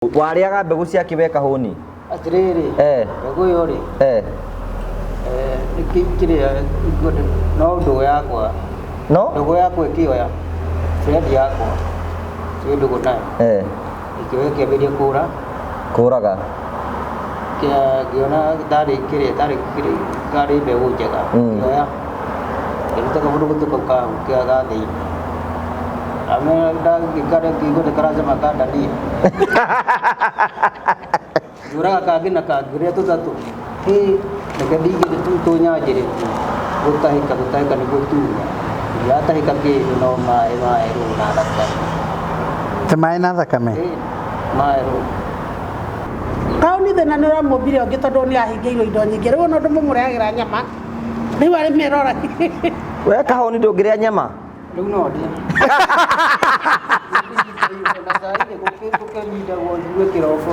Warĩaga mbegũ cia kĩ we kahũni? Atĩrĩrĩ, mbegũ ĩyo rĩ, kĩrĩa no ndũgũ yakwa. No? Ndũgũ yakwa ĩkĩoya friend yakwa twĩ ndũgũ nayo. Ĩkĩoya ĩkĩambĩrĩria kũra. Kũraga. Ngĩona tarĩ kĩrĩa tarĩ kĩrĩa tarĩ mbegũ njega. Ngĩoya ngĩruta kaburugutu kau ga thĩinĩ. Ndamera ngĩigua nĩ karacama ka ndania. Ngĩũraga kangĩ na kangĩ rĩrĩa tũtatũ. Hĩ, reke ndingĩre tũnyanjĩre gũtahĩka gũtahĩka nĩ gũtura. Ndiratahĩka kĩndũ no maĩ maĩ rũũ na thakame. Te maĩ na thakame? Ĩ, maĩ rũũ. Taũni thĩna nĩ ũramũmbire ũngĩ tondũ nĩ ahingĩirwo indo nyingĩ rĩu ona ũndũ mũmũrehagĩra nyama rĩu arĩ mĩrora. We kahũni ndũngĩrĩa nyama? Rĩu no ndĩe. Na saa ile gũkĩrindagwo njigue kĩroko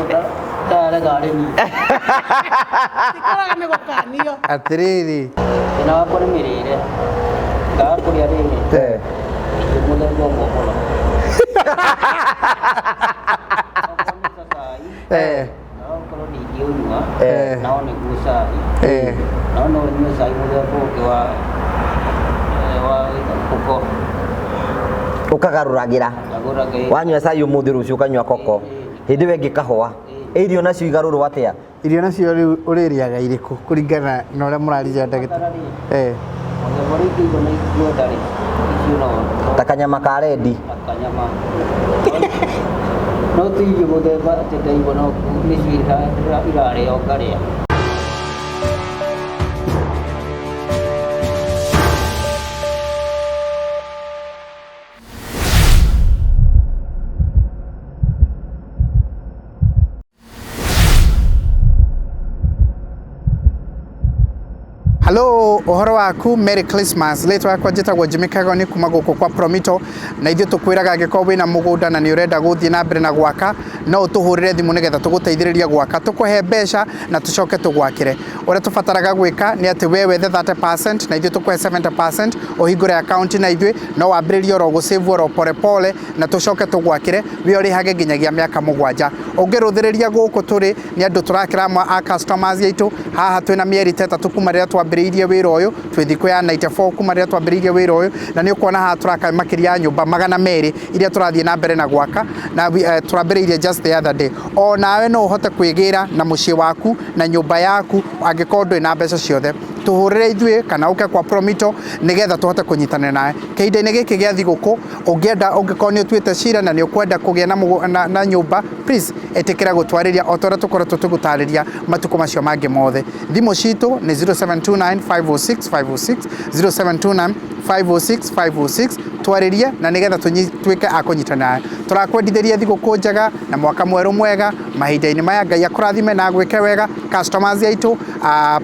ndarega arĩ niĩ. Tikoraga nĩ gũkanio. Atĩrĩrĩ. Thĩna wakwa nĩ mĩrĩre. Ngaga kũrĩa rĩrĩ. Irio mũthemba ũmwe mũno. Okorwo nĩ ta cai. Na okorwo ndingĩũnyua, nao nĩguo cai. No no nyue cai mũthemba ũngĩ wa wa koko. Ũkagarũragĩra. Ngagũraga. Wanyua cai ũmũthĩ rũciũ ũkanyua koko. Hĩndĩ ĩyo ĩngĩ kahũa. Irio nacio igarũrwo atĩa? Irio nacio rĩu ũrĩrĩaga irĩkũ kũringana na ũrĩa mũraririe ndagĩtarĩ? Mũthemba ũrĩa ingĩigua na ingĩenda rĩ, icio no. Ta kanyama ka rendi. Ta kanyama. No ti irio mũthemba atĩ ndaigua no nĩcio irarĩo ngarĩa. Hello, ũhoro waku, Merry Christmas. Rĩtwa yakwa njĩtagwo Jimmy Kagoni kuma gũkũ kwa Promito, na ithuĩ tũkwĩraga angĩkorwo wĩna mũgũnda na nĩ ũrenda gũthiĩ na mbere na gwaka, no ũtũhũrĩre thimũ nĩgetha tũgũteithĩrĩrie gwaka, tũkũhe mbeca na tũcoke tũgwakĩre. Ũrĩa tũbataraga gwĩka nĩ atĩ we wethe 30% na ithuĩ tũkũhe 70%, ũhingũre account na ithuĩ, no wambĩrĩrie oro gũ save oro pole pole na tũcoke tũgwakĩre, we ũrĩhage nginyagia mĩaka mũgwanja. Ũngĩrũthĩrĩria gũkũ tũrĩ nĩ andũ tũrakĩra amwe a customers aitũ, haha twĩna mĩeri ta ĩtatũ kuma rĩrĩa twambĩrĩirie wĩra ũyũ, twĩ thikũ ya 94 kuma rĩrĩa twambĩrĩirie wĩra ũyũ, na nĩ ũkuona haha tũraka makĩria ya nyũmba 200 iria tũrathiĩ na mbere na gwaka, na tũrambĩrĩirie just the other day. O nawe no ũhote kwĩgĩra na mũciĩ waku na nyũmba yaku angĩkorwo ndũrĩ na mbeca ciothe. Tũhũrĩre ithuĩ kana ũke kwa Promito nĩgetha tũhote kũnyitanĩra nawe. Kĩhinda-inĩ gĩkĩ gĩa thigũkũ ũngĩenda, ũngĩkorwo nĩ ũtuĩte cira na nĩ ũkwenda kũgĩa na nyũmba, please ĩtĩkĩra gũtwarĩria o ta ũrĩa tũkoretwo tũgũtarĩria matukũ macio mangĩ mothe. Thimũ citũ nĩ 0729 506 506, 0729 506 506, twarĩrie na nĩgetha tuĩke a kũnyitanĩra nawe. Tũrakwendithĩria thigũkũ njega na mwaka mwerũ mwega. Mahinda-inĩ maya Ngai akũrathime na agwĩke wega. Customers aitũ,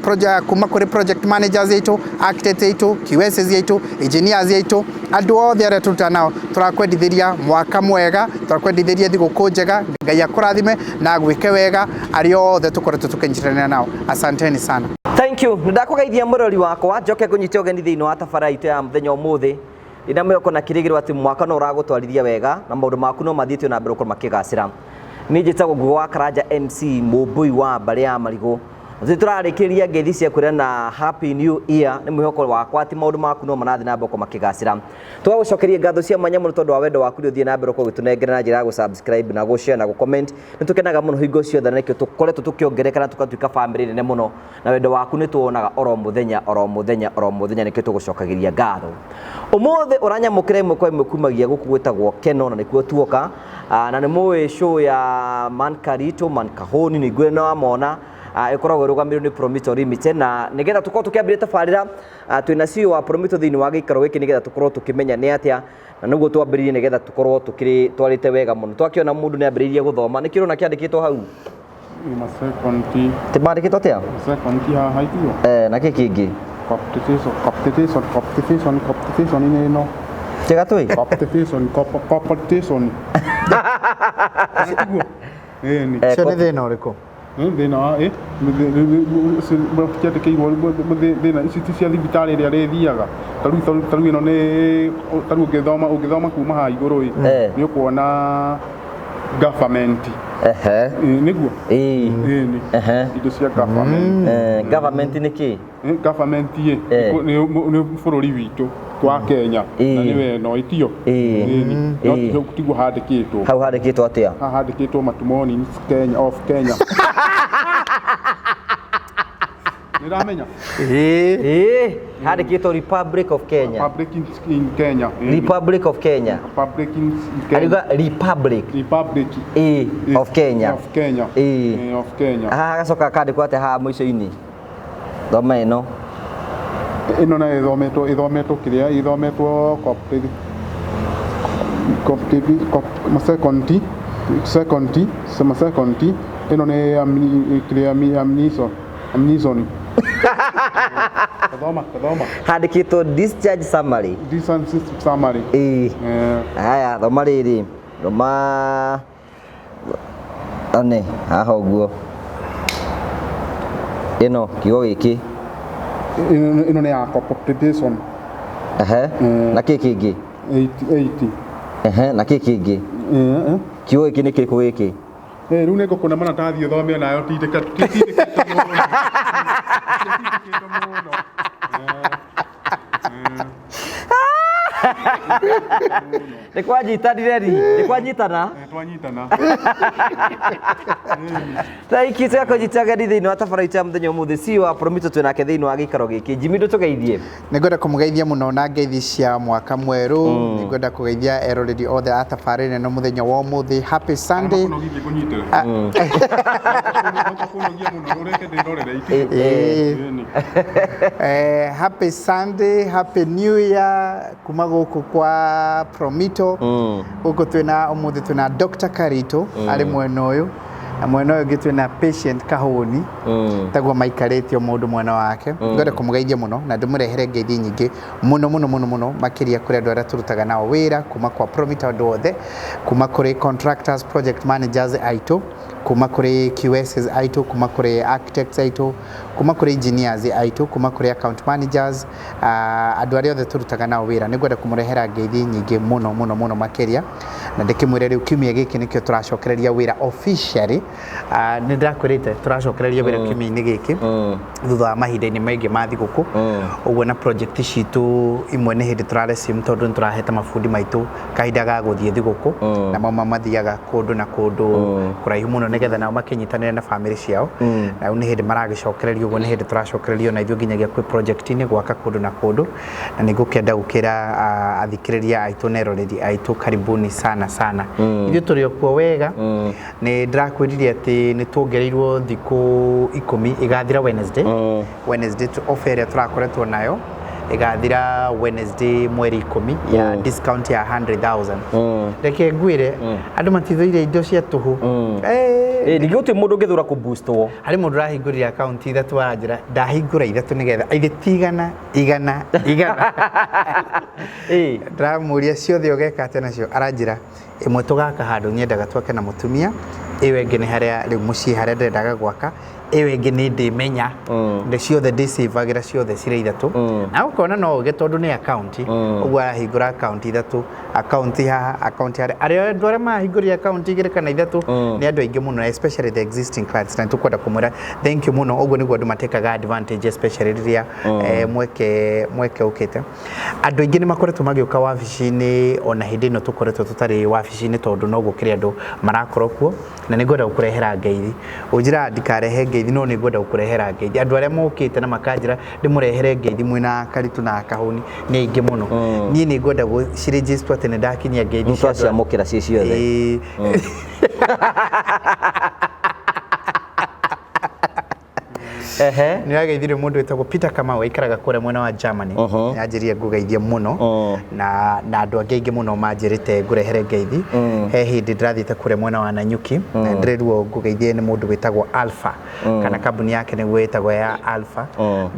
project, kuma kũrĩ project managers aitũ, architects aitũ, QSs aitũ, engineers aitũ, andũ othe arĩa tũrutaga nao, tũrakwendithĩria mwaka mwega, tũrakwendithĩria thigũkũ njega. Ngai akũrathime na agwĩke wega arĩa othe tũkoretwo tũkĩnyitanĩra nao. Asanteni sana. Thank you. Nĩndakũgeithia mũrori wakwa, njoke ngũnyite ũgeni thĩinĩ wa tabara itũ ya mũthenya ũmũthĩ. Ndĩna mwĩhoko na kĩrĩgĩrĩro atĩ mwaka no ũragũtwarithia wega na maũndũ maku no mathiĩte na mbere gũkorwo makĩgacĩra. Niĩ njĩtagwo Ngugi wa Karanja MC Mũmbũi wa mbarĩ ya Marigũ. Tũthiĩ tũrarĩkĩrĩria ngeithi cia kwĩra na Happy New Year. Nĩ mwĩhoko wakwa atĩ maũndũ maku no marathiĩ na mbere gũkorwo makĩgacĩra. Tũgagũcokeria ngatho cia mwanya mũno tondũ wa wendo waku ũrĩa ũthiĩ na mbere gũkorwo ũgĩtũnengera na njĩra ya gũ-subscribe na gũ-share na gũ-comment. Nĩ tũkenaga mũno hingo ciothe na nĩkĩo tũkoretwo tũkĩongerereka na tũgatuĩka bamĩrĩ nene mũno, na wendo waku nĩ tũwonaga oro mũthenya oro mũthenya oro mũthenya, nĩkĩo tũgũcokagĩria ngatho. Ũmũthĩ ũranyamũkĩra ĩmwe kwa ĩmwe kumagia gũkũ gwĩtagwo Keno na nĩkuo tuoka, na nĩ mũĩ show ya Man Karito Man Kahoni nĩ nguo nĩ wamona, ĩkoragwo ĩrũgamĩrĩirwo nĩ Promito Limited, na nĩgetha tũkorwo tũkĩambĩrĩria tabarĩra, twĩna CEO wa Promito thĩinĩ wa gĩikaro gĩkĩ nĩgetha tũkorwo tũkĩmenya nĩ atĩa, na nĩguo twambĩrĩrie nĩgetha tũkorwo tũkĩrĩ twarĩte wega mũno. Twakĩona mũndũ nĩ ambĩrĩirie gũthoma, nĩkĩ ũrona kĩandĩkĩtwo hau? Ti mandĩkĩtwo atĩa? Na kĩ kĩngĩ? Tiga twĩ? Ũcio nĩ thĩna ũrĩkũ? Thĩna wa kĩandĩkĩirwo thĩna ici ti cia thibitarĩ ĩrĩa rĩthiaga. Ta rĩu ĩno nĩ ta rĩu ũngĩthoma kuma haha igũrũ ĩ, nĩ ũkuona Government. Ehe. Ĩ, nĩguo. Ĩĩ. Ĩni. Ehe. Indo cia government. Eh, government nĩ kĩ? Eh, government ĩ Eh. nĩ bũrũri witũ wa Kenya Ĩĩ. na nĩwe ĩno ĩtio. Ĩĩ. Ĩni. No Ĩĩ. tiguo handĩkĩtwo. Hau handĩkĩtwo atĩa? Haha handĩkĩtwo Matumoni Kenya of Kenya. Nĩramenya. Ĩĩ. Ĩĩ, handĩkĩtwo Republic of Kenya. Republic in Kenya. Ĩni. Republic of Kenya. Republic in Kenya. Ariuga Republic Republic ĩĩ of Kenya. Of Kenya. Ĩĩ. Eh, of Kenya. Haha hagacoka kandĩkwo atĩa haha mũico-inĩ? Thoma ĩno. Ĩno nayo ĩthometwo kĩrĩa ĩthometwo cooperative cooperative second second sema second ĩno nĩ kĩrĩa amniso amnison. Thoma thoma. Handĩkĩtwo discharge summary. Distance summary. Ĩĩ. Eh, Haya, thoma rĩrĩ. Thoma ane haha ũguo. Ĩno kiugo gĩkĩ. Ĩno nĩ ya cooperation. Ehe. Na kĩ kĩngĩ? 80. Ehe, na kĩ kĩngĩ? Eh, eh. Kiugo gĩkĩ nĩ kĩrĩkũ gĩkĩ? Eh, rĩu nĩ ngũkũna maratathi ũthome onayo tindĩka tindĩkĩtwo mũno. Tindĩkĩtwo mũno. Nĩ kwanyitanire ri? Nĩ kwanyitana? Eh, twanyitana. Thank you tũgakũnyita ageni thĩinĩ wa tabarĩra itũ ya mũthenya ũmũthĩ CEO wa Promito twĩ nake thĩinĩ wa gĩikaro gĩkĩ. Jimmy ndũtũgeithie. Nĩngwenda kũmũgeithia mũno na ngeithi cia mwaka mwerũ. Nĩngwenda kũgeithia eroreri othe a tabarĩra ĩno mũthenya wa ũmũthĩ. Happy Sunday. Kũnogia kũnyitĩra. Kũnogia mũno ũreke ndĩrorere Eh, eh. Ĩni. Eh, happy Sunday, happy New Year kuma gũkũ kwa Promito. Gũkũ twĩna ũmũthĩ twĩna Dr. Karito arĩ mwena ũyũ na mwena ũyũ ũngĩ twĩna patient Kahũni taguo maikarĩte o mũndũ mwena wake. Ngwenda kũmũgeithia mũno na ndĩmũrehere ngeithi nyingĩ mũno mũno mũno mũno makĩria kũrĩ andũ arĩa tũrutaga nao wĩra kuma kwa Promito andũ othe, kuma kũrĩ contractors, project managers aitũ, kuma kũrĩ QSs aitũ, kuma kũrĩ architects aitũ, kuma kũrĩ engineers aitũ, kuma kũrĩ account managers, andũ arĩa othe tũrutaga nao wĩra. Nĩngwenda kũmũrehera ngeithi nyingĩ mũno mũno mũno makĩria na ndĩkĩmwĩre rĩu kiumia gĩkĩ nĩkĩo tũracokereria wĩra officially. Nĩ ndĩrakwĩrĩte tũracokereria wĩra kiumia-inĩ gĩkĩ thutha wa mahinda-inĩ maingĩ ma thigũkũ ũguo, na project citũ imwe nĩ hĩndĩ tũraresume tondũ nĩ tũrahete mabundi maitũ kahinda ga gũthiĩ thigũkũ, na mauma mathiaga kũndũ na kũndũ kũraihu mũno nĩgetha nao makĩnyitanĩre na bamĩrĩ ciao, na rĩu nĩ hĩndĩ maragĩcokereria ũguo, nĩ hĩndĩ tũracokererio na ithuĩ nginyagia kwĩ project-inĩ gwaka kũndũ na kũndũ, na nĩ ngũkĩenda gũkĩra athikĩrĩria aitũ na eroreri aitũ karibuni sana sana. Ithuĩ tũrĩ o kuo wega. Nĩ ndĩrakwĩrire atĩ nĩ tuongereirwo thikũ 10, ĩgathira Wednesday. Wednesday offer ĩrĩa tũrakoretwo nayo ĩgathira Wednesday mweri 10 ya discount ya 100,000. Reke ngwĩre andũ matithũire indo cia tũhũ. Eh, Ĩĩ, ningĩ gũtirĩ mũndũ ũngĩthũra kũboostwo. Harĩ mũndũ ũrahingũrire akaunti ithatũ, aranjĩra ndahingũra ithatũ nĩgetha ithe ti igana igana igana. Ĩĩ. Ndĩramũria ciothe ũgeka atĩa nacio, aranjĩra ĩmwe tũgaka handũ nyendaga twake na mũtumia, ĩyo ĩngĩ nĩ harĩa rĩu mũciĩ harĩa ndĩrendaga gwaka, ĩyo ĩngĩ nĩ ndĩmenya ndĩ ciothe ndĩcĩvagĩra ciothe cirĩ ithatũ, na ũkona no ũge tondũ nĩ akaunti ũguo arahingũra akaunti ithatũ, akaunti haha, akaunti harĩa. Arĩa andũ arĩa marahingũrire akaunti igĩrĩ kana ithatũ nĩ andũ aingĩ mũno, especially the existing clients, na nĩtũkwenda kũmwĩra thank you mũno. Ũguo nĩguo andũ matekaga advantage, especially rĩrĩa mweke ũkĩte. Andũ aingĩ nĩ makoretwo magĩũka wabici-inĩ ona hĩndĩ ĩno tũkoretwo tũtarĩ wabici-inĩ, tondũ no gũkĩrĩ andũ marakorwo kuo, na nĩ ngwenda gũkũrehera ngeithi. Ũnjĩraga ndikarehe ngeithi, no nĩ ngwenda gũkũrehera ngeithi. Andũ arĩa mokĩte na makanjĩra ndĩmũrehere ngeithi mwĩna Karitũ na Kahũni nĩ aingĩ mũno. Niĩ nĩ ngwenda gũciregister atĩ nĩ ndakinyia ngeithi Nĩ cia andũ. twaciamũkĩra ciĩ ciothe. Ĩĩ. Ehe. Nĩ rageithirie mũndũ wĩtagwo Peter Kamau aikaraga kũrĩa mwena wa Germany. Nĩ anjĩrire ngũgeithie mũno na andũ angĩ aingĩ mũno manjĩrĩte ngũrehere ngeithi. He hĩndĩ ndĩrathiĩte kũrĩa mwena wa Nanyuki na ndĩrerwo ngũgeithie nĩ mũndũ wĩtagwo Alpha, kana kambuni yake nĩguo ĩtagwo ya Alpha,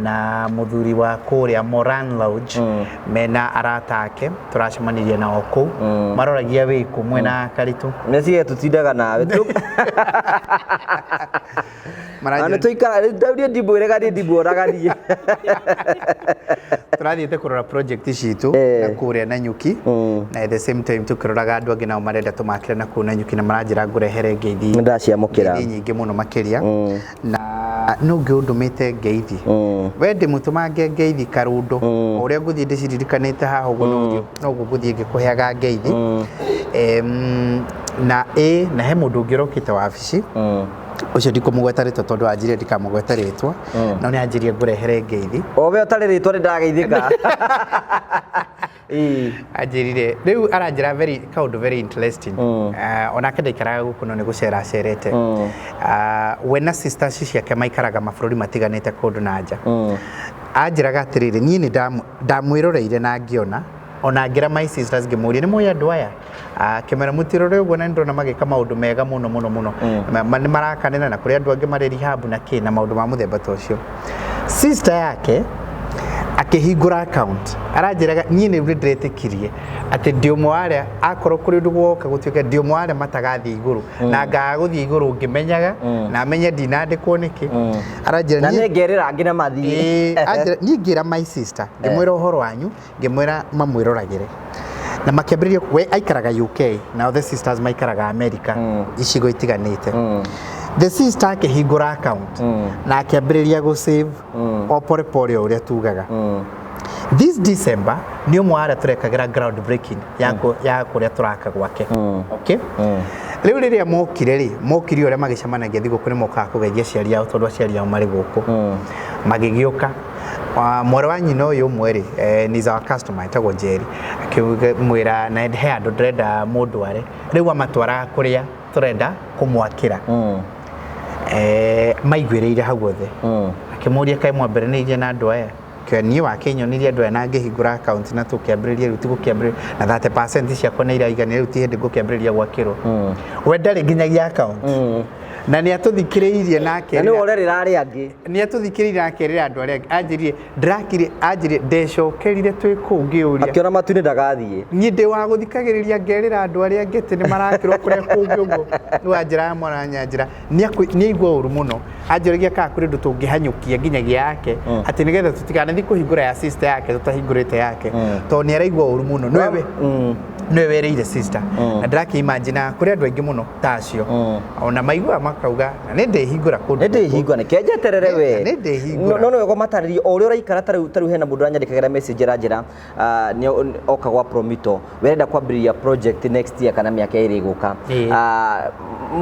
na mũthuri wa kũrĩa Moran Lodge mena arata ake tũracemanirie nao kũu, maroragia wĩkũ mwena Karitũ. Meciria tũtindaga nawe. Na Maranjĩra nĩ tũikara ndaurie ndimwĩrega niĩ ndimworaga niĩ. Tũrathiĩte kũrora project citũ na kũrĩa Nanyuki, na at the same time tũkĩroraga andũ angĩ nao marenda tũmakĩre na kũu Nanyuki, na maranjĩra ngũrehere ngeithi. Nĩ ndaciamũkĩra. Ngeithi nyingĩ mũno makĩria. Na no ũngĩ ũndũmĩte ngeithi, we ndĩmũtũmange ngeithi karundo, o ũrĩa ngũthiĩ ndĩciririkanĩte haha ũguo, noguo ngũthiĩ ngĩkũheaga ngeithi. Na ĩ na he mũndũ ũngĩ ũrokĩte wabici ũcio, ndikũmũgweta rĩtwa tondũ anjirie ndikamũgweta rĩtwa, no nĩ anjirie ngũrehere ngeithi. O we ũtarĩ rĩtwa nĩ ndageithĩka. Ĩĩ. Anjĩrire rĩu aranjĩra very kaũndũ very interesting. Onake ndaikaraga gũkũ no nĩ gũcera acerete. We na sisters ciake maikaraga mabũrũri matiganĩte kũndũ na nja. Anjĩraga atĩrĩrĩ, niĩ nĩ ndamwĩroreire na ngĩona ona ngĩra my sisters, ngĩmũria, nĩ mũĩ andũ aya? Akĩmera mũtirore ũguo, na nĩ ndĩrona magĩka maũndũ mega mũno mũno mũno. Nĩ marakanĩra na kũrĩ andũ angĩ marĩ rehab na kĩ na maũndũ ma mũthemba ta ũcio. Sister yake akĩhingũra account, aranjĩraga niĩ nĩ ndĩretĩkirie atĩ ndĩ ũmwe wa arĩa akorwo kũrĩ ũndũ gwoka gũtuĩka ndĩ ũmwe wa arĩa matagathiĩ igũrũ, na ngaga gũthiĩ igũrũ ngĩmenyaga na menye ndinandĩkwo nĩkĩ. Aranjĩra Na nĩ ngerĩra angĩ na mathiĩ. Ĩĩ, anjĩra niĩ ngĩra my sister, ngĩmwĩra ũhoro wanyu, ngĩmwĩra mamwĩroragĩre na makĩambĩrĩria. We aikaraga UK, nao the sisters maikaraga America icigo itiganĩte. The sister akĩhingũra account na akĩambĩrĩria gũ save o pore pore, o ũrĩa tugaga. This December nĩ ũmwe wa arĩa tũrekagĩra ground breaking ya kũrĩa tũraka gwake. Okay, rĩu rĩrĩa mokire rĩ, mokire ũrĩa magĩcemanagia thigũkũ, nĩ mokaga kũgeithia aciari ao tondũ aciari ao marĩ gũkũ. Magĩgĩũka. Mwarĩ wa nyina ũyũ ũmwe rĩ, ni our customer etagwo Njeri, akĩmwĩra na he andũ ndĩrenda mũndware. Rĩu amatwaraga kũrĩa tũrenda kũmwakĩra. Maiguĩrĩire hau othe. Akĩmũria, kaĩ mwambĩrĩrĩirie na andũ aya? Kĩa niĩ wakĩnyonirie andũ aya na ngĩhingũra account na tũkĩambĩrĩria, rĩu tigũkĩambĩrĩria na 30% ciakwa nĩ iraiganĩra, rĩu ti hĩndĩ ngũkĩambĩrĩria gwakĩrwo. We ndarĩ nginyagia account na nĩ atũthikĩrĩirie na Na nĩ akerĩra worerĩra arĩa angĩ. Nĩ atũthikĩrĩirie na akerĩra andũ arĩa angĩ. Anjĩrire ndĩrakire, anjĩrire ndecokerire twĩ kũu ngĩũria. Akĩona matu-inĩ ndagathiĩ. Niĩ ndĩ wa gũthikagĩrĩria ngerĩra andũ arĩa angĩ atĩ nĩ marakĩrwo kũrĩa kũngĩ ũguo. Rĩu anjĩra mwana nyanjĩra nĩ aigua ũru mũno, anjũragia kana kũrĩ ũndũ tũngĩhanyũkia nginyagia yake, atĩ nĩgetha tũtikanathiĩ kũhingũra ya sister yake tũtahingũrĩte yake, tondũ nĩ araigua ũru mũno, nĩwe werĩire sister. Na ndĩrakĩ imagine kũrĩ andũ aingĩ mũno ta acio ona maiguaga makauga na nĩ ndĩhingũra kũndũ Nĩ ndĩhingũra, nĩ kenjeterere we. Nĩ ndĩhingũra. No nĩ wega matarĩrie o ũrĩa ũraikara. Ta rĩu hena mũndũ ũranyandĩkagĩra message aranjĩra, nĩ oka gwa Promito, werenda kwambĩrĩria project next year kana mĩaka ĩrĩ ĩgũka.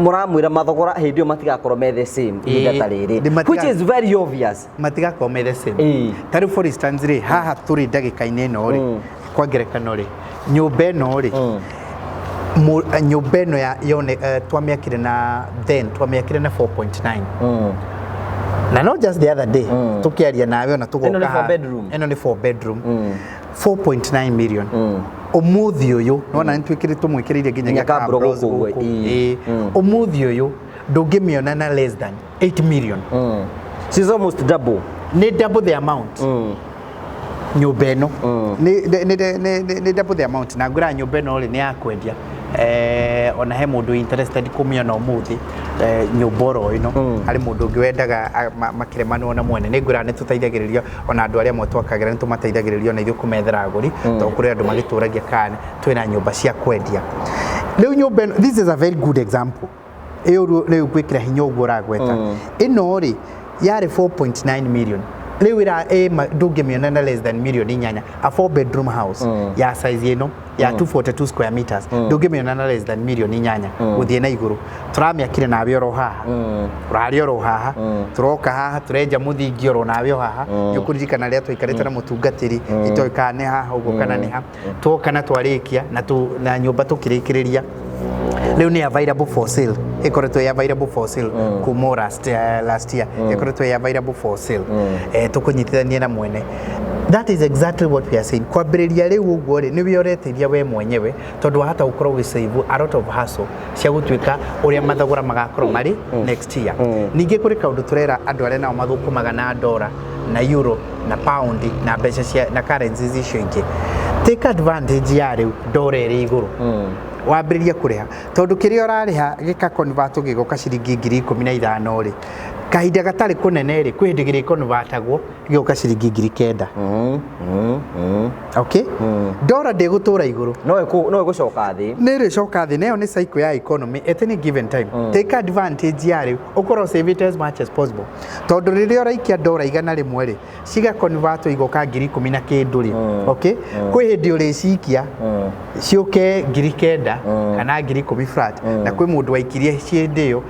Mũramwĩra mathogora hĩndĩ ĩyo matigakorwo me the same ihinda ta rĩrĩ, which is very obvious. Matigakorwo me the same. Ta rĩu for instance rĩ, haha tũrĩ ndagĩka-inĩ ĩno rĩ, kwa ngerekano rĩ, nyũmba ĩno rĩ, nyũmba ĩno ya yone, twamĩakire na then twamĩakire na 4.9, na no just the other day tukiaria nawe ona tugoka Ĩno nĩ four haha. Bedroom. Ĩno nĩ 4 bedroom, 4.9 million. Ũmũthĩ ũyũ nona nĩ twĩkĩrĩ tũmwĩkĩrĩire nginya nginyagia kaburo kabros gũkũ ũguo, gũkũ. ĩĩ. Ĩĩ. Ũmũthĩ ũyũ ndũngĩmĩona na less than 8 million. She's almost double. Nĩ double the amount. Nyũmba ĩno nĩ double the amount, na ngwĩra nyũmba ĩno rĩ, nĩ ya kwendia. Ona he mũndũ interested kũmĩona ũmũthĩ, nyũmba oro ĩno, harĩ mũndũ ũngĩ wendaga makĩremanwo na mwene. Nĩ ngwĩra nĩ tũteithagĩrĩria ona andũ arĩa amwe twakagĩra, nĩ tũmateithagĩrĩria ona ithuĩ kũmethera agũri, tondũ kũrĩ andũ magĩtũragia kana twĩna nyũmba cia kwendia. Rĩu nyũmba ĩno, this is a very good example ĩyo rĩu ngwĩkĩra hinya ũguo ũragweta. Ĩno rĩ, yarĩ 4.9 million, rĩu ĩra ndũngĩmĩona na less than mirioni 8. A four bedroom house ya size ĩno ya 242 square meters ndũngĩmĩona na less than mirioni 8 gũthiĩ na igũrũ. Tũramĩakire nawe oro haha, ũrarĩ oro haha, tũroka haha tũrenja mũthingi oro nawe o haha. Nĩ ũkũririkana rĩrĩa twaikarĩte na mũtungatĩri, itoĩ kana nĩ haha ũguo kana nĩ ha, twoka na twarĩkia na nyũmba tũkĩrĩkĩrĩria. Rĩu nĩ available for sale, ĩkoretwo ĩ available for sale kuma o last year, ĩkoretwo ĩ available for sale. Tũkũnyitithania na mwene. That is exactly what we are saying. Kwambĩrĩria rĩu ũguo rĩ, nĩwe ũreteithia we mwenyewe, tondũ wahota gũkorwo ũgĩ save a lot of hassle cia gũtuĩka ũrĩa mathogora magakorwo marĩ next year. Ningĩ kũrĩ kaũndũ tũrera andũ arĩa nao mathũkũmaga na ndora na euro na pound na mbeca cia na currencies icio ingĩ, take advantage ya rĩu ndora ĩrĩ igũrũ, wambĩrĩrie kũrĩha, tondũ kĩrĩa ũrarĩha gĩka convert gĩgoka ciringi 15,000 rĩ, Kahinda gatarĩ kũnene rĩ, kwĩ hĩndĩ gĩrĩkonvatagwo gĩgoka ciringi 9,000. Okay, ndora ndĩgũtũra igũrũ. No ĩgũcoka thĩ. Nĩ ĩrĩcoka thĩ, na ĩyo nĩ cycle ya economy. At any given time, take advantage ya rĩu, ũkorwo save it as much as possible, tondũ rĩrĩa ũraikia ndora 100 rĩ, ciga convert igoka 10,000 na kĩndũ rĩ, okay, kwĩ hĩndĩ ũrĩcikia ciũke 9,000 kana 10,000 flat, na kwĩ mũndũ waikirie hĩndĩ ĩyo.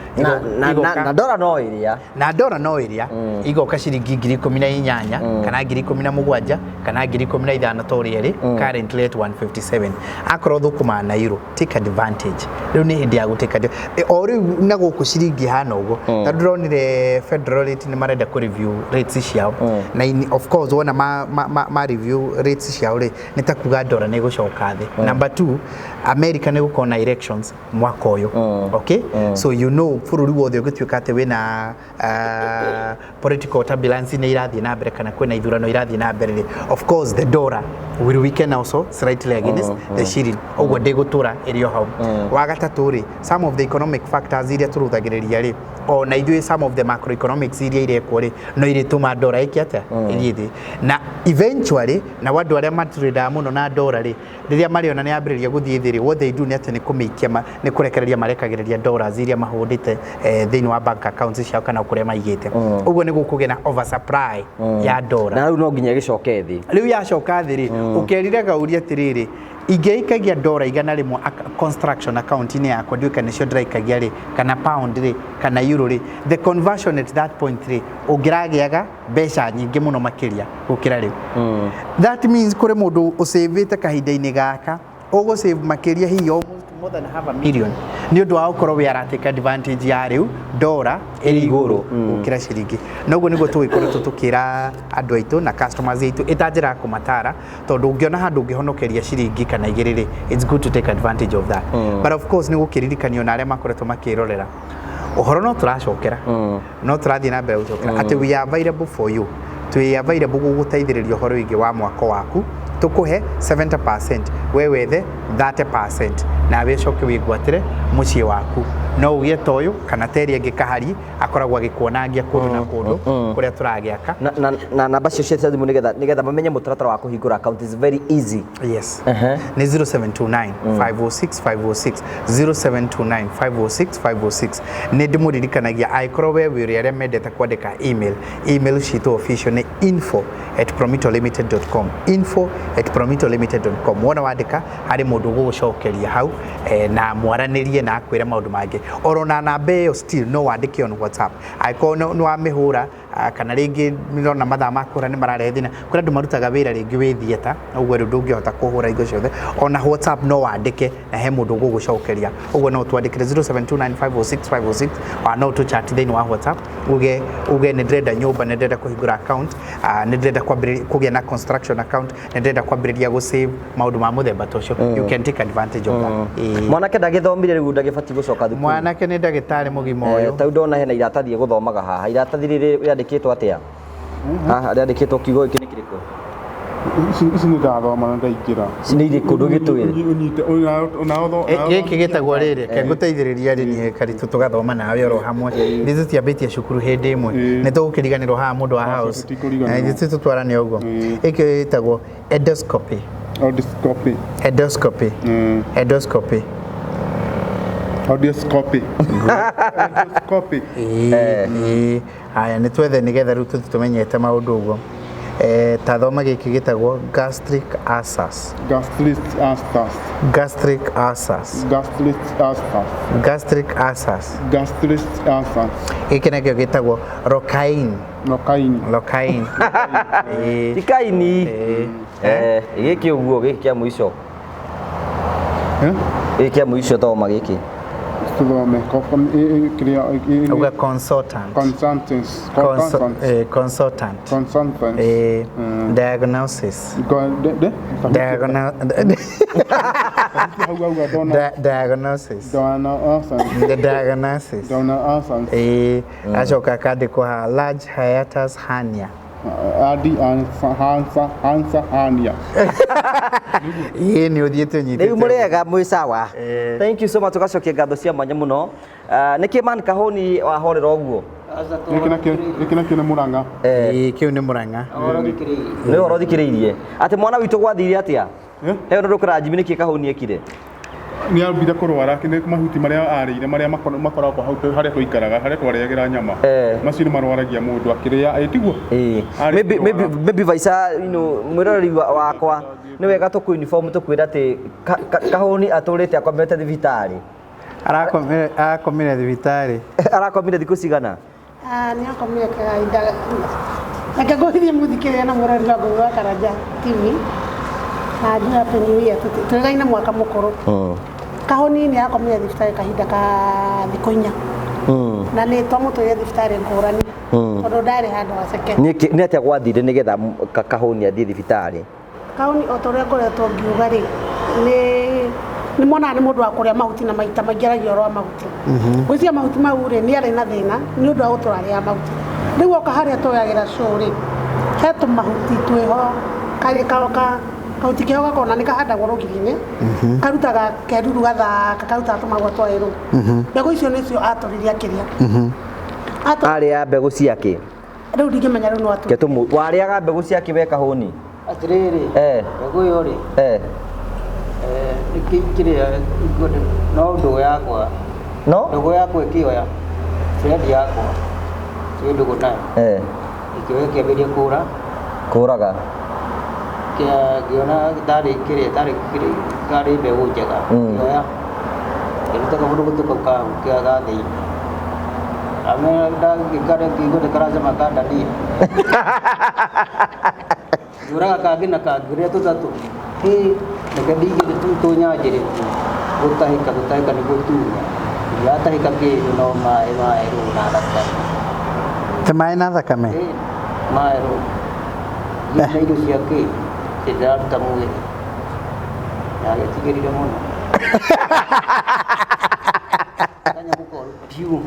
Na ndora no ĩrĩa. Na ndora no ĩrĩa igoka ciringi 18,000 kana 17,000 kana 15,000 ta ũrĩa ĩrĩ currently at 157. Akorwo thũkũma na euro, take advantage. Rĩu nĩ hĩndĩ ya gũ take advantage o rĩu na gũkũ ciringi hana ũguo, tondũ ndĩronire federal rate nĩ marenda kũ review rates ciao, na of course wona ma review rates ciao rĩ, nĩ ta kuga ndora nĩ ĩgũcoka thĩ. Number two, America nĩ gũkorwo na elections mwaka ũyũ, okay? So you know bũrũri wothe ũngĩtuĩka atĩ wĩna political turbulence nĩ irathiĩ na mbere kana kwĩna ithurano irathiĩ na mbere rĩ, of course the dollar will weaken also slightly against the shilling. Ũguo ndĩgũtũra ĩrĩ o hau. Wa gatatũ rĩ, some of the economic factors iria tũrũthagĩrĩria rĩ, o na ithuĩ some of the macroeconomics iria irekwo rĩ, no irĩtũma ndora ĩke atĩa? Ĩthiĩ thĩ. Na eventually na andũ arĩa matradaga mũno na ndora rĩ, rĩrĩa marĩona nĩ yambĩrĩria gũthiĩ thĩ rĩ, what they do nĩ atĩ nĩ kũmĩikia nĩ kũrekereria marekagĩrĩria dollars iria mahũndĩte thĩinĩ wa bank accounts ciao kana kũrĩa maigĩte. Ũguo nĩ gũkũgĩa na oversupply ya ndora. Na rĩu no nginya ĩgĩcoke thĩ. Rĩu yacoka thĩ rĩ, ũkerire gauria atĩrĩrĩ, ingĩikagia ndora 100 construction account-inĩ yakwa, ndiũĩ kana nĩcio ndĩraikagia rĩ, kana pound rĩ, kana euro rĩ, the conversion at that point rĩ, ũngĩragĩaga mbeca nyingĩ mũno makĩria gũkĩra rĩu. That means kũrĩ mũndũ ũcĩvĩte kahinda-inĩ gaka ũgũsave makĩria hihi almost more than half a million nĩ ũndũ wa gũkorwo we aratake advantage ya rĩu ndora ĩrĩ igũrũ gũkĩra ciringi. Na ũguo nĩguo tũgĩkoretwo tũkĩra andũ aitũ na customers aitũ ĩta njĩra ya kũmatara, tondũ ũngĩona handũ ũngĩhonokeria ciringi kana igĩrĩ rĩ, it's good to take advantage of that. But of course nĩ gũkĩririkanio na arĩa makoretwo makĩrorera ũhoro, no tũracokera, no tũrathiĩ na mbere gũcokera atĩ we are available for you, twĩ available gũgũteithĩrĩria ũhoro wĩgiĩ wa mwako waku. Tũkũhe 70%, we wethe 30% nawe ũcoke wĩgwatĩre mũciĩ waku. No ũgĩe ta ũyũ kana ta ĩrĩa ĩngĩ kahari akoragwo agĩkuonangia kũndũ na kũndũ kũrĩa tũragĩaka. Na namba cio cia thimũ nĩgetha mamenye mũtaratara wa kũhingũra account is very easy. Yes. Nĩ 0729 506 506, 0729 506 506. Nĩ ndĩmũririkanagia, angĩkorwo we wĩ ũrĩa arĩa mendete kwandĩka email, email citũ official nĩ info@promitolimited.com, info@promitolimited.com. Wona wandĩka harĩ mũndũ ũgũgũcokeria hau na mwaranĩrie na akwĩre maũndũ mangĩ. Oro na namba ĩyo still no wandĩke on WhatsApp angĩkorwo nĩ wamĩhũra, kana rĩngĩ nĩrona mathaa ma kũhũra nĩ mararehe thĩna. Kũrĩ andũ marutaga wĩra rĩngĩ wĩ theatre, ũguo rĩu ndũngĩhota kũhũra hingo ciothe. Ona WhatsApp no wandĩke na he mũndũ ũgũgũcokeria. Ũguo no twandĩkĩre 0729506506, ona no tũchat thĩinĩ wa WhatsApp, uge nĩ ndĩrenda nyũmba, nĩ ndĩrenda kũhingũra account, nĩ ndĩrenda kwambĩrĩria kũgĩa na construction account, nĩ ndĩrenda kwambĩrĩria gũ save, maũndũ ma mũthemba ta ũcio. You can take advantage of that. Ĩĩ. Mwanake ndagĩthomire, rĩu ndagĩbatiĩ gũcoka thukuru. Mwanake nĩ ndagĩtarĩ mũgima ũyũ. Ta rĩu ndona hena iratathi ĩgũthomaga haha. Iratathi rĩrĩ rĩandĩkĩtwo atĩa haha? Rĩandĩkĩtwo kiugo gĩkĩ nĩ kĩrĩkũ? Ici nĩ ndathoma na ndaingĩra. Ici nĩ irĩkũ? Ndũgĩtwĩre. Ũnyite ona. Gĩkĩ gĩtagwo rĩrĩ, ke ngũteithĩrĩria rĩ niĩ karitũ, tũgathoma nawe oro hamwe. Nĩ tũtiambĩtie cukuru hĩndĩ ĩmwe, nĩ tũgũkĩriganĩrwo haha mũndũ wa Aca, house. tũtikũriganĩrwo. Ithuĩ tũtwarane ũguo. Gĩkĩ gĩtagwo endoscopy. Endoscopy. Endoscopy. Endoscopy. Endoscopy. Endoscopy. Ĩĩ. Haya, nĩ twethe nĩgetha rĩu tũthiĩ tũmenyete maũndũ ũguo. Ta thoma gĩkĩ gĩtagwo gastric ulcers. Gastric ulcers. Gastric ulcers. Gastric ulcers. Gastric ulcers. Gastric ulcers. Gĩkĩ nakĩo gĩtagwo rocaine. Nokaini. Locaine. Ĩĩ. Tikaini. Ĩĩ. Gĩkĩ ũguo, gĩkĩ kĩa mũico. Eh? Gĩkĩ kĩa mũico, thoma gĩkĩ. Tuthome. Kĩrĩa Uga consultant. Consultants. Consultants. Consultant. Consultants. Diagnosis. De? Hau auga dona. Diagnosis. Dona ulcers. The diagnosis. Dona ulcers. Acoka akandĩkwo haha large hiatus hernia. Adi ansa hansa hansa hania. Ĩĩ, nĩ ũthiĩte ũnyitĩte. Rĩu mũrĩega, mwĩ sawa? Thank you so much. Tũgacokia ngatho cia mwanya mũno. Nĩkĩ man kahũni wahorera ũguo? Aca Gĩkĩ nakĩo, gĩkĩ nakĩo nĩ Mũrang'a. Ĩĩ, kĩu nĩ Mũrang'a. Ũhoro thikĩrĩirie. Nĩ ũhoro thikĩrĩirie. Atĩ mwana witũ gwathire atĩa? Eh? He ũndũ ndũkũra Jimmy nĩkĩ kahũni ekire? Nĩ ambire kũrwara nĩ mahuti marĩa arĩire marĩa makoragwo hau harĩa tũikaraga harĩa twarĩagĩra nyama. Macio nĩ marwaragia mũndũ akĩrĩa, ĩ tiguo? Ĩĩ. Arĩ Maybe kũrwara. maybe maybe Vaica, you know, mwĩroreri wakwa nĩ wega tũkũ uniform tũkwĩra atĩ kahũni atũrĩte akomete thibitarĩ. Arakomire thibitarĩ. Arakomire thikũ cigana? Ah, nĩ akomire kahinda. Reke ngũthie mũthikĩrĩria na mũrori wa Ngũgĩ wa Karanja TV na njue Happy New Year, tũrĩgaine mwaka mũkũrũ. Kahũni nĩ akomire thibitarĩ kahinda ka thikũ 4. Na nĩ twamũtwarire thibitarĩ ngũrani tondũ ndarĩ handũ haceke. Nĩ atĩa gwathire nĩgetha kahũni athiĩ thibitarĩ? Kahũni o ta ũrĩa ngoretwo ngiuga rĩ, nĩ monaga nĩ mũndũ wa kũrĩa mahuti na maita maingĩ aragia ũhoro wa mahuti. Ngwĩciria mahuti mau rĩ, nĩ arĩ na thĩna nĩ ũndũ wa gũtũra arĩaga mahuti. Rĩu oka harĩa twoyagĩra show rĩ, he tũmahuti twĩho, kahuti keho gakona nĩ kahandagwo rũgiri-inĩ, karutaga keruru gathaka, karutaga tũmahũa twa ĩrũ. Mbegũ icio nĩcio atũririe akĩrĩa. Arĩa mbegũ ciake? Rĩu ndingĩmenya rĩu no atũririe. Ketũmũ, warĩaga mbegũ ciake we kahũni? Atĩrĩrĩ, mbegũ ĩyo rĩ, kĩrĩa no ndũgũ yakwa. No? Ndũgũ yakwa ĩkĩoya, friend yakwa, twĩ ndũgũ nayo. Ĩkĩoya ĩkĩambĩrĩria kũra. Kũraga. Ngĩona ndarĩ kĩrĩa, ndarĩ kĩrĩa, ndarĩ mbegũ njega. Ngĩoya, ngĩruta kabũrũgũtũ kau ka ga thĩinĩ. Amera ndagĩkare ngĩigua nĩ karacama ka ndania. Ngĩũraga kangĩ na kangĩ, rĩrĩa tũtatũ. Hĩ, reke ndingĩre tũnyanjĩre. Gũtahĩka, gũtahĩka nĩ gũtunya. Ndiratahĩka kĩndũ no maĩ, maĩ rũũ na thakame. Te maĩ na thakame? Ĩ, maĩ rũũ. Na irio cia kĩ, ndĩraruta mwĩrĩ. Ndagĩtigĩrire mũno. Kanyamũ koru biũ.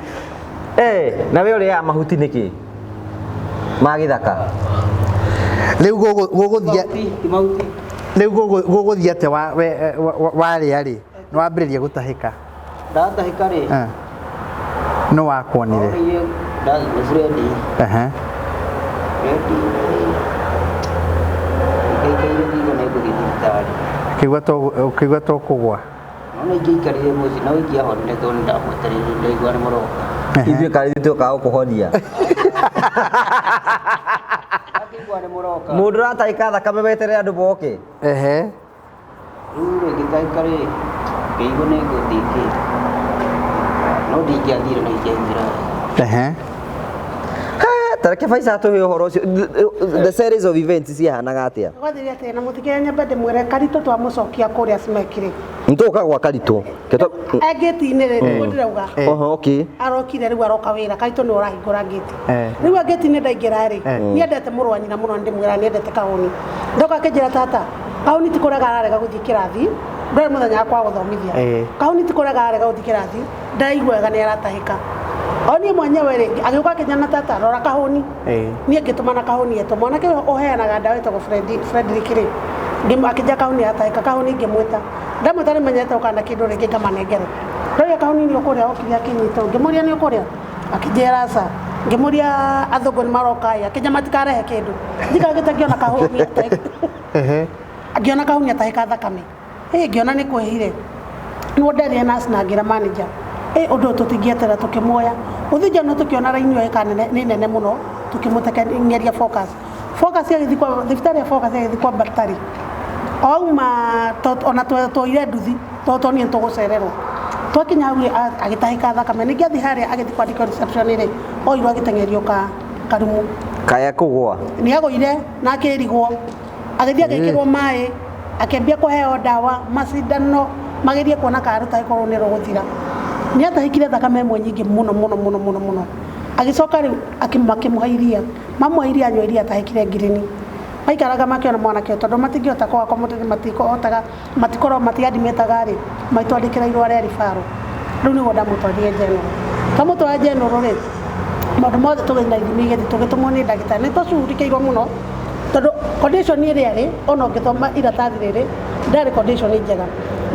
Na we ũrĩaga mahuti nĩkĩ? Ma gĩthaka. Rĩu gũgũthiĩ Mahuti, ti mahuti. Rĩu gũgũthiĩ atĩa warĩa rĩ? Nĩ wambĩrĩria gũtahĩka? Ndatahĩka rĩ? Nũ wakuonire? Onire nĩ Fred. Fred. Ngaikaire ngiuga nĩ ngũthiĩ thibitarĩ. Ũkĩigua to kũgũa? No nĩ ingĩaikarire mũciĩ, no ingĩahonire tondũ nĩ ndamwetereire ndaigua nĩ mũroka. Ithuĩ karĩ ithuĩ tũkaga gũkũhonia. Akĩigua nĩ mũroka. Mũndũ ũratahĩka thakame weterere andũ moke. Rĩu rĩ, ngĩtahĩka rĩ, ngĩigua nĩ ngũthiĩ kĩ. No ndingĩathire no ingĩaumire wega. Ta reke Faisal atũhe ũhoro ũcio. The series of events ciahanaga atĩa? Gwathire atĩa na mũthikĩrĩria nyambe ndĩmwĩre Karitũ twamũcokia kũrĩa Smek rĩ. Nĩtũgũka gwa Karitũ. E ngĩti-inĩ rĩ, nĩguo ndĩrauga. Oho, okay. Arokire rĩu aroka wĩra, Karitũ nĩwe ũrahingũra ngĩti. Rĩu e ngĩti-inĩ ndaingĩra rĩ, nĩendete mũrũ wa nyina mũno, nĩndĩmwĩra nĩendete Kahũni. Ndoka akĩnjĩra tata, Kahũni ti kũrega ararega gũthiĩ kĩrathi, ndwarĩ mũthenya wakwa wa gũthomithia. Kahũni ti kũrega ararega gũthiĩ kĩrathi, ndaraigua wega nĩ aratahĩka. O niĩ mwenyewe rĩ, agĩũka akĩnjĩra tata, rora Kahũni. Niĩ ngĩtũmana Kahũni etwo. Mwanake ũyũ ũheanaga ndawa ĩtagwo Frederick rĩ, akĩnjĩra Kahũni aratahĩka, Kahũni ngĩmwĩta. Ndamwĩta nĩ menyete ũka na kĩndũ rĩngĩ ngamanengere. Ndoiga Kahũni nĩ ũkũrĩa, okire akĩnyita. Ngĩmũria nĩ ũkũrĩa? Akĩnjĩra aca. Ngĩmũria athũngũ nĩ maroka ĩ, akĩnjĩra matikarehe kĩndũ. Njikarĩte ngĩona Kahũni atahĩka. Ngĩona Kahũni atahĩka thakame. Ĩ, ngĩona nĩ kwĩhire. Nĩguo nderire nurse na ngĩra manager. Ĩ, ũndũ ũyũ tũtingĩeterera tũkĩmuoya. Gũthĩnjwo no tũkĩona raini ĩyo ĩka nene, nĩ nene mũno, tũkĩmũtengeria Focus. Focus agĩthiĩ kwa, thibitarĩ ya Focus agĩthiĩ kwa Bakitari. Auma, ona twoire nduthi, tondũ tuonire nĩ tũgũcererwo. Twakinya hau rĩ, agĩtahĩka thakame. Ningĩ athiĩ harĩa agĩthiĩ kwandĩkwo reception rĩ, oirwo agĩteng'erio karumu. Kaya kũgũa? Nĩ agũire na akĩrigwo. Agĩthiĩ agĩkĩrwo maĩ, akĩambia kũheo ndawa, macindano, magerie kuona kana rũtahĩko rũu nĩ rũgũthira. Nĩ atahĩkire thakame ĩmwe nyingĩ mũno, mũno, mũno, mũno, mũno. Agĩcoka rĩu makĩmũhe iria. Mamũhe iria anyua iria atahĩkire ngirini. Maikaraga makĩona mwanake ũyũ tondũ matingĩhota kwaga kũmũteithia, matikohotaga, matikorwo matiadimĩtaga rĩ, magĩtwandĩkĩra irũa rĩa referral. Rĩu nĩguo ndamũtwarire General. Twamũtwara General rĩ, maũndũ mothe tũgĩthiĩ na ithimi igĩthiĩ, tũgĩtũmwo nĩ ndagĩtarĩ. Nĩ twacugurikĩirwo mũno tondũ condition ĩrĩa ĩrĩ, ona ũngĩthoma iratathi rĩrĩ, ndarĩ condition njega.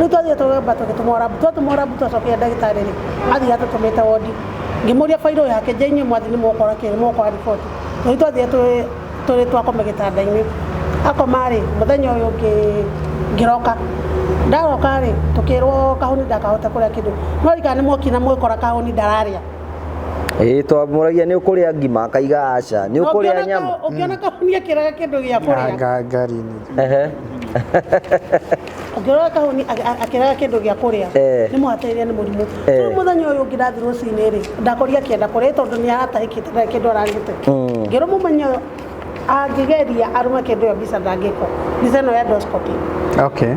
Rĩu twathire tũgĩamba tũgĩtũmwo lab, twatũmwo lab twacokire ndagĩtarĩ rĩ, athire atũtũmĩte wodi. Ngĩmũria bairũ yake nje inyuĩ mwathi nĩ mũgũkora kĩ mũgũkora riboti. Tũgĩthiĩ twathire tũrĩ twakoma gĩtanda-inĩ. Akoma rĩ, mũthenya ũyũ ũngĩ ngĩroka. Ndaroka rĩ, tũkĩrwo kahũni ndakahota kũrĩa kĩndũ. No rika nĩ mwokire na mũgĩkora kahũni ndararĩa. Ĩĩ twamũragia nĩ ũkũrĩa ngima akaiga aca, nĩ ũkũrĩa nyama. Ũngĩona kahũni akĩraga kĩndũ gĩa kũrĩa. Ngari-inĩ. Ehe. Ũngĩrora kahũni akĩraga kĩndũ gĩa kũrĩa nĩ mũhatĩrĩrie nĩ mũrimũ. Rĩu mũthenya ũyũ ũngĩ ndathiĩ rũcinĩ rĩ, ndakorire akĩenda kũrĩa tondũ nĩ aratahĩkĩte ndarĩ kĩndũ ararĩte. Ngĩrwo mũmenye ũyũ angĩgeria arũme kĩndũ ĩyo mbica ndangĩkwo. Mbica ĩno ya endoscopy. Okay.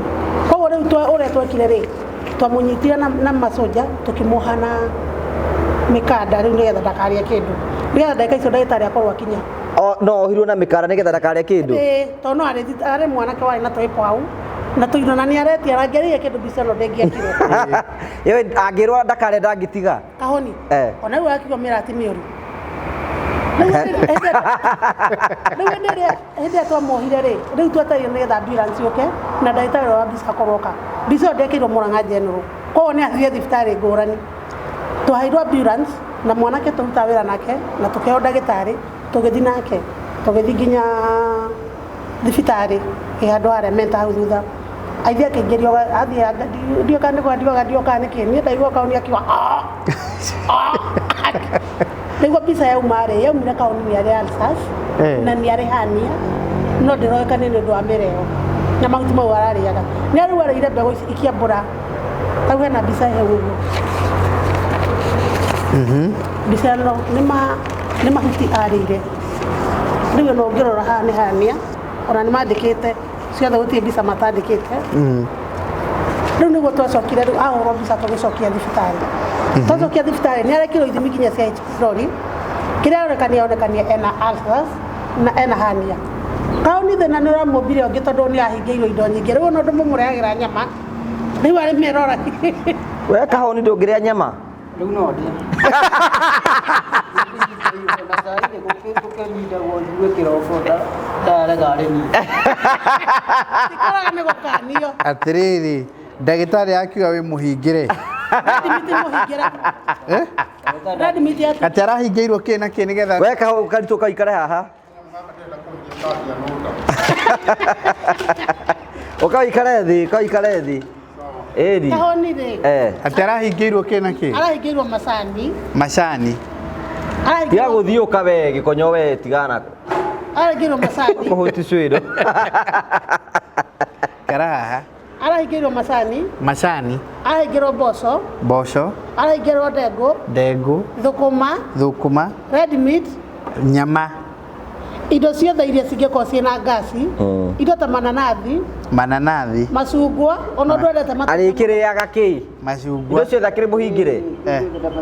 Koguo rĩu ũrĩa twekire rĩ, twamũnyitire na macoja tũkĩmuoha na mĩkanda rĩu nĩgetha ndakarĩe kĩndũ. Nĩgetha ndagĩka icio ndagĩtarĩ akorwo akinya. No ohirwo na mĩkanda nĩgetha ndakarĩe kĩndũ? Ĩĩ, tondũ no arĩ mwanake warĩ na tũĩpo hau. Na tũindo na nĩ aretia arangĩrĩire kĩndũ mbica ĩno ndĩngĩekirwo. Ĩĩ angĩrwo ndakarĩe ndangĩtiga? Kahũni. Ona rĩu akiuga mĩrati mĩũru. Rĩu hĩndĩ ĩrĩa twamuohire rĩ, rĩu twetereire nĩgetha ambulance yũke na ndagĩtarĩ ũrĩa wa mbica akorwo oka. Mbica ĩyo ndekĩirwo Murang'a General. Koguo nĩ athire thibitarĩ ngũrani. Twaheirwo ambulance na mwanake tũrutaga wĩra nake na tũkĩheo ndagĩtarĩ tũgĩthiĩ nake tũgĩthiĩ nginya thibitarĩ ĩ handũ harĩa menta hau thutha. Aithiĩ akĩingĩrio athiĩ ndiũĩ kana nĩ kwandioga ndiũĩ kana nĩ kĩ niĩ ndaigua kaũni akiuga "Ah! Ah!" Nĩguo mbica yauma rĩ, yaumire kaũni nĩ arĩ ulcers na nĩ arĩ hernia no ndĩroĩkane nĩ ũndũ wa mĩreo na mahuti mau ararĩaga. Nĩ rĩu arĩire mbegũ ici ikĩambũra. Hau hena mbica hau ũguo. Mbica ĩno nĩ mahuti arĩire. Rĩu ĩno ũngĩrora haha nĩ hernia ona nĩ mandĩkĩte ciothe gũtirĩ mbica matandĩkĩte. Rĩu nĩguo twacokire rĩu ahũrwo mbica tũgĩcokia thibitarĩ. Twacokia thibitarĩ nĩ arekirwo ithimi nginya cia H pylori. Kĩrĩa aronekania aronekania ena ulcers na ena hernia. Kaũni thĩna nĩ ũramũmbire ũngĩ tondũ nĩ ahingĩirwo indo nyingĩ. Rĩu ona ũndũ mũmũrehagĩra nyama rĩu arĩ mĩrora. We kahũni ndũngĩrĩa nyama? Rĩu no ndĩe. Na saa ile gũkĩrindagwo njigue kĩroko ndarega arĩ niĩ. Tikoraga nĩ gũkanio. Atĩrĩrĩ, ndagĩtarĩ akiuga wĩ mũhingĩre. Ndimiti mũhingĩre. Ndimiti atĩ arahingĩirwo kĩ na kĩ nĩgetha We karitũ kaikare haha. Ũkaikare thĩ, ũkaikare thĩ. Ĩni. Kahoni rĩ. Atĩ arahingĩirwo kĩ na kĩ? Arahingĩirwo macani. Macani. Tiga gũthiũka we gĩkonyo we tigana. Arahingĩirwo macani. Kũhuti cwĩrũ. Kara haha. Arahingĩirwo macani. Macani. Arahingĩrwo mboco. Mboco. Arahingĩrwo ndengũ. Ndengũ. Thũkũma. Thũkũma. Red meat. Nyama. Indo ciothe iria cingĩkorwo ciĩna ngasi. Indo ta mananathi. Mananathi. Macungwa, ona ũndũ endete matunda. Arĩkĩrĩaga kĩ? Macungwa. Indo ciothe akĩrĩ mũhingĩre?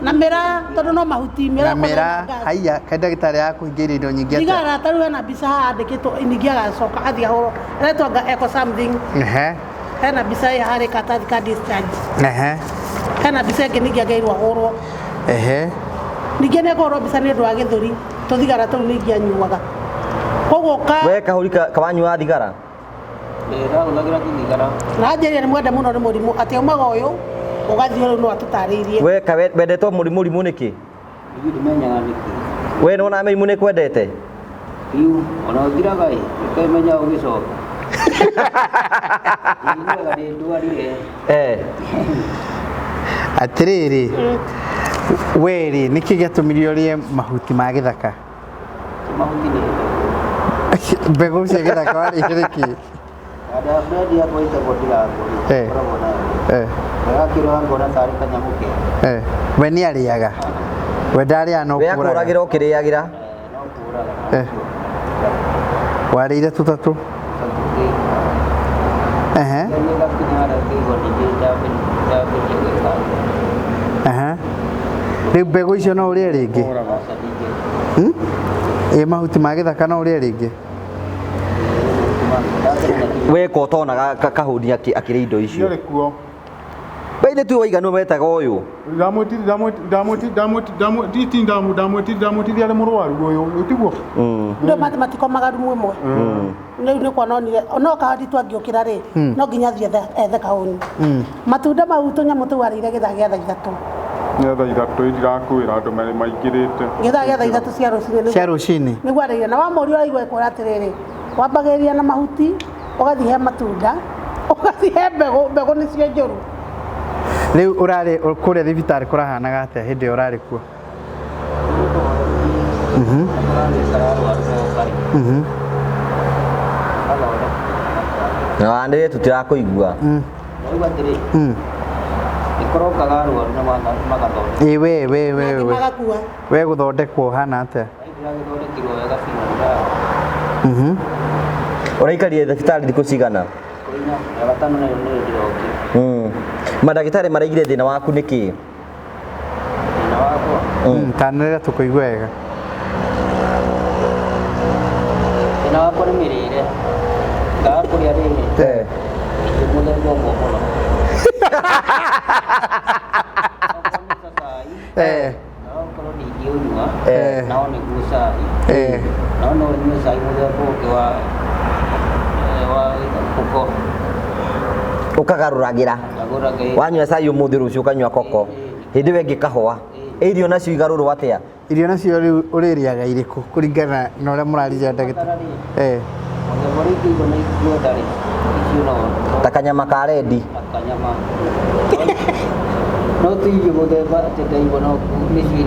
Na mĩraa, tondũ no mahuti, mĩraa Na korwo ĩna mĩraa, ngasi. haiya, kaĩ ndagĩtarĩ akũhingĩirie indo nyingĩ atĩa? Thigara, ta rĩu hena mbica haha andĩkĩtwo ningĩ agacoka athiĩ ahũrwo. Aretwo anga eko something. Hena mbica ĩ harĩ karatathi ka discharge. Hena mbica ĩngĩ ningĩ agĩrĩirwo ahũrwo. Ningĩ nĩ ekũhũrwo mbica nĩ ũndũ wa gĩthũri. Tũthigara tũu ningĩ anyuaga. Koguo ka We kahũri kawanyuaga thigara? Ndahũthagĩra tũthigara. Na anjĩrire nĩ mwende mũno nĩ mũrimũ atĩ aumaga ũyũ ũgathiĩ ũyũ no atũtarĩirie. We wendetwo mũrimũ nĩkĩ? Ithuĩ ndimenyaga nĩkĩ. We nĩwona mĩrimũ nĩ kwendete? Biũ, ona ũthiraga ĩ, ũkĩmenya ũgĩcoka. Njiguaga ndĩ ndwarire. Atĩrĩrĩ, we rĩ, nĩkĩ gĩatũmire ũrĩe mahuti ma gĩthaka? Mahuti nĩ mbegũ. Mbegũ cia gĩthaka warĩire nĩkĩ? Ada friend yakwa ĩtagwo Ndirango rĩ, ĩkoragwo nayo. Ndagakĩrora ngona tarĩ kanyamũ kega. We nĩ arĩaga? We ndarĩaga no We kũraga? akũragĩra ũkĩrĩagĩra? No kũraga. Warĩire tũtatũ? Rĩu mbegũ icio no ũrĩe rĩngĩ? Ĩ mahuti ma gĩthaka no ũrĩe rĩngĩ? We ko ũtonaga kahũni akĩrĩa indo icio. Nĩ kuo. We ithe tu waiganwo wetaga ũyũ. Ndamwĩtithia arĩ mũrwaru ũyũ, tiguo? Ndio matikomaga rumu ĩmwe. Rĩu nĩ kuona onire no kahũni twangĩũkĩra rĩ, no nginya athiĩ ethe kahũni. Matunda mau tũnyamũ tũu arĩire gĩthaa gĩa thaa ithatũ. Nĩ thaa 3 ndirakwĩra andũ maingĩrĩte. Gĩthaa gĩa thaa 3 cia rũcinĩ. Cia rũcinĩ. Nĩguo arĩire na wamũria ũraigua ekwĩra atĩrĩrĩ, wambagĩrĩria na mahuti, ũgathiĩ he matunda, ũgathiĩ he mbegũ, mbegũ nĩcio njũru. Rĩu ũrarĩ kũrĩa thibitarĩ kũrahanaga atĩa hĩndĩ ĩyo ũrarĩ kuo? Na wanĩrĩre tũtirakũigua. Rĩu atĩrĩ, nĩkũrokaga arwaru na magathondekwo. Ĩ we we we Nangĩ we. magakua. We gũthondekwo ũhana atĩa? Ndĩragĩthondekirwo wega biũ na ndĩra. Ũraikarire thibitarĩ thikũ cigana? 4 ya gatano nayo nĩyo ndĩrokire. Mandagĩtarĩ maraigire thĩna waku nĩ kĩ? Thĩna wakwa? Tanĩrĩra tũkũigue wega. Thĩna wakwa nĩ mĩrĩre. Ngaga kũrĩa rĩrĩ. Irio mũthemba ũmwe mũno. Okorwo nĩ ta cai. Na okorwo ndingĩũnyua, nao nĩguo cai. Nao no nyue cai mũthemba ũngĩ wa koko. Ũkagarũragĩra. Wanyua cai ũmũthĩ rũciũ ũkanyua koko. Hĩndĩ ĩyo ĩngĩ kahũa. Irio nacio igarũrwo atĩa? Irio nacio rĩu ũrĩrĩaga irĩkũ kũringana na ũrĩa mũraririe ndagĩtarĩ? Mũthemba ũrĩa ingĩigua na ingĩenda rĩ, icio no. Ta kanyama ka rendi. Ta kanyama. No ti irio mũthemba atĩ ndaigua no nĩcio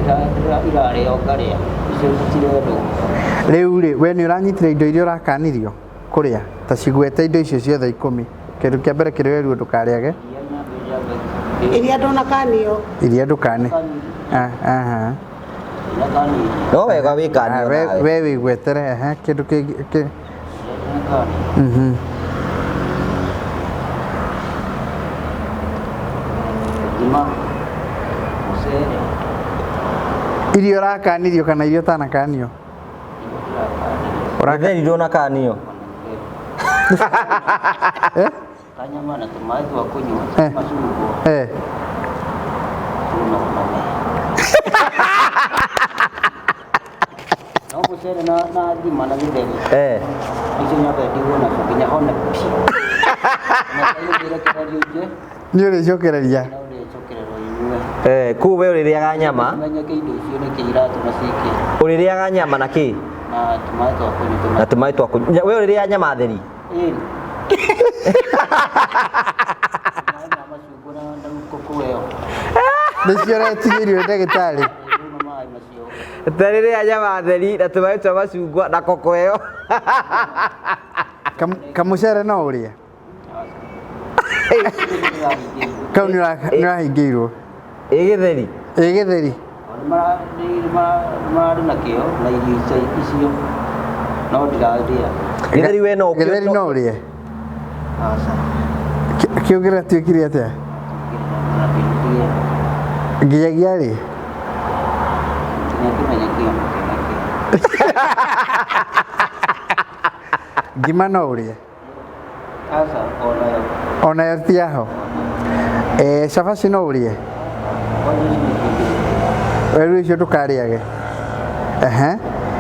irarĩo ngarĩa. Icio citirendwo. Rĩu rĩ, we nĩ ũranyitire indo iria ũrakanirio kũrĩa? Ta cigwete indo icio ciothe 10. Kĩndũ kĩa mbere kĩrĩa werirwo ndũkarĩage? Iria ndũnakanio. Iria ndũkane. Aha. No wega wĩkanio nawe. We wĩgwetere, kĩndũ kĩngĩ. Ngima, mũcere. Irio ũrakanirio kana irio ũtanakanio? Gĩtheri ndũnakanio. Kanyama na tũmaĩ twa kũnyua, macungwa. No mũcere na ngima na gĩtheri. Icio nyambe ndigwo nacio nginya hone pi. Na ũngĩrekererio ingĩ. Nĩ ũrĩcokereria. No ũrĩcokererwo inyue. Kũu we ũrĩrĩaga nyama? Menye indo icio nĩkĩ iratũma ciĩke. Ũrĩrĩaga nyama na kĩ? Na tũmaĩ twa kũnyua. Na tũmaĩ twa kũnyua. We ũrĩrĩaga nyama theri? Ĩĩ. Maĩ ma macungwa na koko ĩyo. Nĩcio ũretigĩirio ndagĩtarĩ. Tarĩrĩa nyama theri na tũmaĩ twa macungwa na koko ĩyo. Kamũcere no ũrĩe? Kau nĩ ũrahingĩirwo. Ĩ gĩtheri? Ĩ gĩtheri. Mararĩ na kĩo na irio icio no ndirarĩa. Gĩtheri we no Gĩtheri no ũrĩe? Aca. Kĩu kĩratuĩkire atĩa? Nginyagia rĩ? Nginya kĩmenye kĩo kĩna kĩo. Ngima no ũrĩe? Aca, onayo. Onayo ti yaho? Cabaci no ũrĩe? Weru icio ndũkarĩage.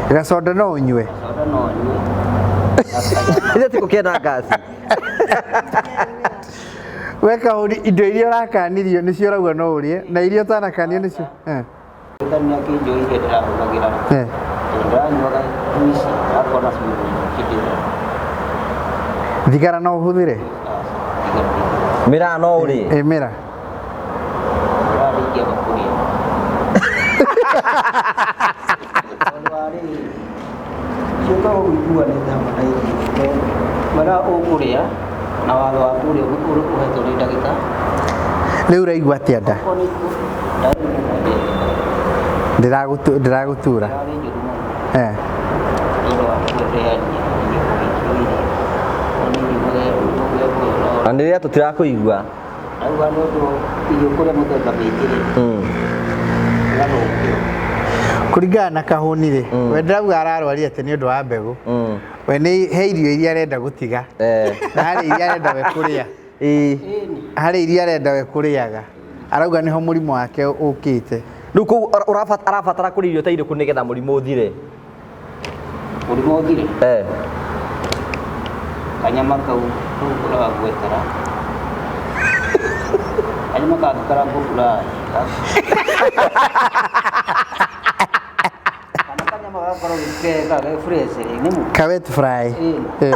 Gacoda no ũnyue? Gacoda no nyue. Ithe ti gũkĩenda ngasi. We Kahũri, indo iria ũrakanirio nĩcio ũrauga no ũrĩe na iria ũtanakanio nĩcio. Ndagĩtarĩ nĩakĩnjohire ndĩrahũthagĩra. Tondũ ndĩranyuaga juici akona biũ kĩndĩ. Thigara no ũhũthĩre? Mĩraa no ũrĩe? Ĩ mĩraa. Mĩraa ndingĩamba kũrĩa. Tondũ wa rĩrĩ, ciũkaga ũiguanĩte hamwe na irio. Mĩraa ũkũrĩa na watho wa kũrĩa ũhetwo nĩ ndagĩtarĩ. Rĩu ũraigua atĩa nda? Ndĩragũtura. Na nĩrĩa tũtirakũigua. Ndauga nĩ ũndũ irio kũrĩa mũthemba mĩingĩ rĩ, ĩgathũkio. Kũringana na Kahũni rĩ, we ndĩrauga ararwarire atĩ nĩ ũndũ wa mbegũ. We nĩ he irio iria arenda gũtiga. Na harĩ iria arenda we kũrĩa. Harĩ iria arenda we kũrĩaga. Arauga nĩho mũrimũ wake ũkĩte. Rĩu kũu arabatara kũrĩa irio ta irĩkũ nĩgetha mũrimũ ũthire? Mũrimũ ũthire? Kanyama kau kau ũragwetera. Kanyama kangĩkarangwo fry. Kana kanyama gagakorwo gĩ kega ge fresh rĩ nĩ mu. Ka wet fry. Ĩĩ. Eh.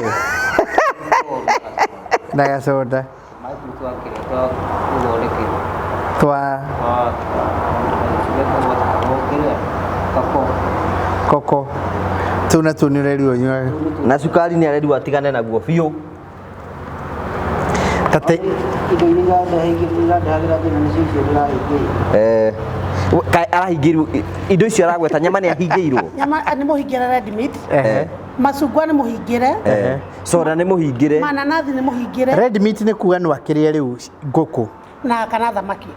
Na gacoda. Maĩ tũu twakĩrĩa twa gũthondekerwo. Twa Twa kĩrĩa kako. koko. Tũu natuo nĩ ũrerirwo ũnyuage. Na cukari nĩ arerirwo atigane naguo biũ. Tate Indo iria irandehagĩra thĩna nĩcio icio ndĩrahingĩire. Eh, arahingĩirwo indo icio aragweta nyama nĩ ahingĩirwo. Nyama nĩ mũhingĩre red meat. Ehe. Macungwa nĩ mũhingĩre. Eh, soda nĩ mũhingĩre. Mananathi nĩ mũhingĩre. Red meat nĩ kuga no akĩrĩe rĩu ngũkũ. Na kana thamaki.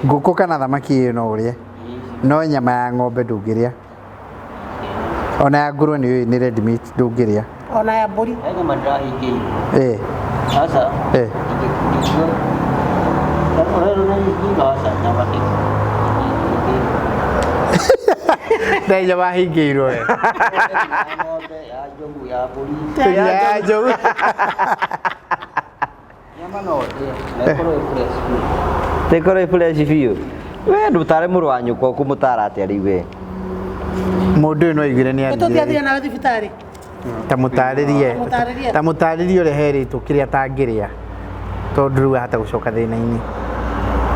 Ngũkũ kana thamaki ĩyo no ũrĩe. No nyama ya ng'ombe ndũngĩrĩa. Ona ya ngũrwe nĩ nĩ red meat ndũngĩrĩa. Ona ya mbũri. He nyama ndĩrahingĩirwo. Eh. Aca. Eh. Ingĩkua. Ũrerwo nĩ hinga aca nyama ndĩhingĩirwo. Nĩ nyama hingĩirwo we. Ya ng'ombe, ya njogu, ya mbũri. Ya njogu. Nyama no ndĩe na ĩkorwo ĩ fresh biũ. Ĩkorwo ĩ fresh biũ. We ndũtare mũrũ wa nyũkwa ũkũmũtara atĩa rĩu we? Mũndũ ũyũ no aiguire nĩ Tũthiathire athire. nawe thibitarĩ. Ta mũtarĩrie. Mũtarĩrie. Ta mũtarĩrie ũrĩa herĩtwo kĩrĩa atangĩrĩa. Tondũ rĩu ahota gũcoka thĩna-inĩ.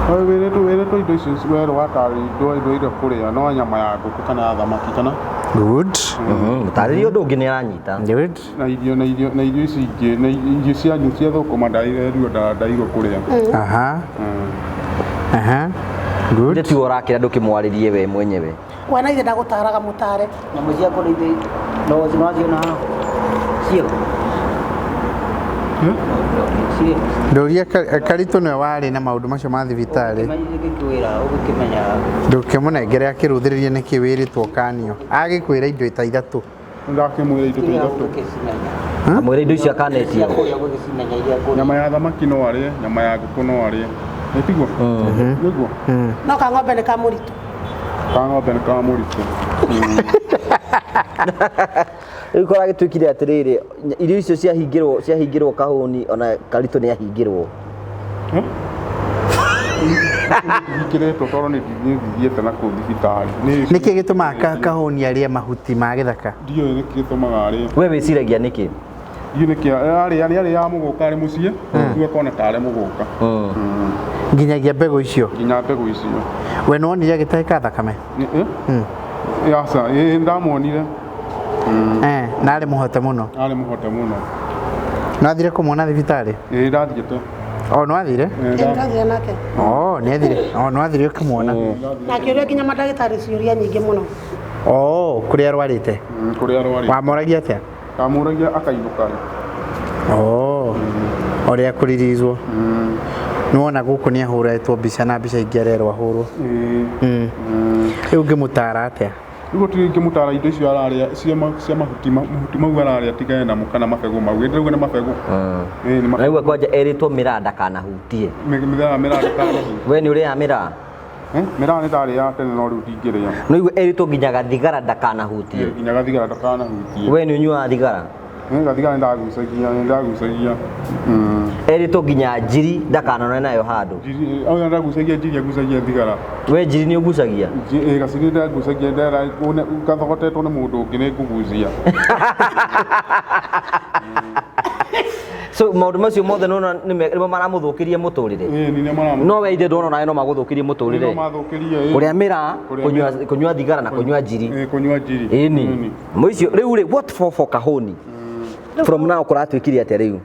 Wĩrĩtwo indo icio werwo watarĩrio indo iria kũrĩa no nyama ya ngũkũ kana ya thamaki kana Good. Mũtarĩrie ũndũ ũngĩ nĩ aranyita. Good. na irio na irio na irio ici ingĩ na irio cia cia thũkũma ndairwo ndairwo kũrĩa. Aha. Aha. Good. Ndĩ tiwe ũrakĩra ndũkĩmwarĩrie we mwenyewe. Wana ithe ndagũtaraga mũtare. Nyamũ cia kũrĩithia no waciona haha. Ciĩ. Ciĩ. Ndũria Karitũ nĩwe warĩ na maũndũ macio ma thibitarĩ. Ũngĩkwĩra ũgĩkĩmenya. Ndũkĩmũnengere akĩrũthĩrĩrie nĩkĩ wĩrĩtwo kanio. Agĩkwĩra indo ta ithatũ. Ndakĩmwĩra indo ta Kĩrĩa ithatũ. ũgĩkĩcimenya. Amwĩre indo icio akanetio. Cia kũrĩa ũgĩcimenya iria ngũrũ. Nyama ya thamaki no arĩe, nyama ya ngũkũ no arĩe. Nĩ tiguo? Nĩguo? No ka ng'ombe nĩ ka mũritũ. Ka ng'ombe nĩ ka mũritũ. Rĩu korwo agĩtuĩkire atĩrĩrĩ, irio icio ciahingĩrwo kahũni ona Karitũ nĩ ahingĩrwo. Hingĩrĩtwo tondũ nĩ thiĩte na kũu thibitarĩ. Nĩkĩ gĩtũmaga kahũni arĩe mahuti ma gĩthaka? Ndiũĩ nĩkĩ gĩtũmaga arĩe. We wĩciragia nĩkĩ? Ndiũĩ nĩkĩ arĩa nĩ arĩaga mũgũka arĩ mũciĩ, rĩu akona ta arĩ mũgũka. Nginyagia mbegũ icio. Nginya mbegũ icio. We nĩwonire agĩtahĩka thakame? Aca, ĩĩ ndamuonire. Na arĩ mũhote mũno. Arĩ mũhote mũno. Nĩwathire kũmuona thibitarĩ? Ĩĩ ndathiĩte. O nĩwathire? Ndathiire nake. O nĩathire. O nĩwathire ũkĩmuona. Na akĩũria nginya mandagĩtarĩ ciũria nyingĩ mũno. O kũrĩa arwarĩte. Kũrĩa arwarĩte. Wamũragia atĩa? Ndamũragia akainũka rĩ. O ũrĩa kũririzwo. Nĩwona gũkũ nĩ ahũrĩtwo mbica na mbica ingĩ arerwo ahũrwo. Rĩu ũngĩmũtara atĩa? Rĩu gũtirĩ ingĩmũtara indo icio ararĩa cia mahuti mahuti mau ararĩa atigane namo kana mabegũ mau. Ndĩrauga nĩ mabegũ. Na rĩu kwanja erĩtwo mĩraa ndakanahutie. Mĩraa ndakanahutie. We nĩ ũrĩaga mĩraa? Mĩraa nĩ ndarĩaga tene no rĩu ndingĩrĩa. No igue erĩtwo nginya gathigara ndakanahutie. Nginya gathigara ndakanahutie. We nĩ ũnyuaga thigara? Gathigara nĩ ndagucagia, nĩ ndagucagia. Erĩtwo nginya njiri ndakanone nayo handũ. Njiri, au ndagucagia njiri agucagia thigara. We njiri nĩ ũgucagia? Gaciri ndagucagia ndera gathogotetwo nĩ mũndũ ũngĩ nĩ ngũgucia. So maũndũ macio mothe nĩwona nĩmo maramũthũkĩria mũtũrĩre. No we ithe ndwona nawe no magũthũkĩrie mũtũrĩre. No mathũkĩrie. Kũrĩa mĩraa, kũnyua thigara na kũnyua njiri. Kũnyua njiri. Ĩni. Mũicio rĩu rĩ what for kahũni? From now kũratuĩkire atĩa rĩu?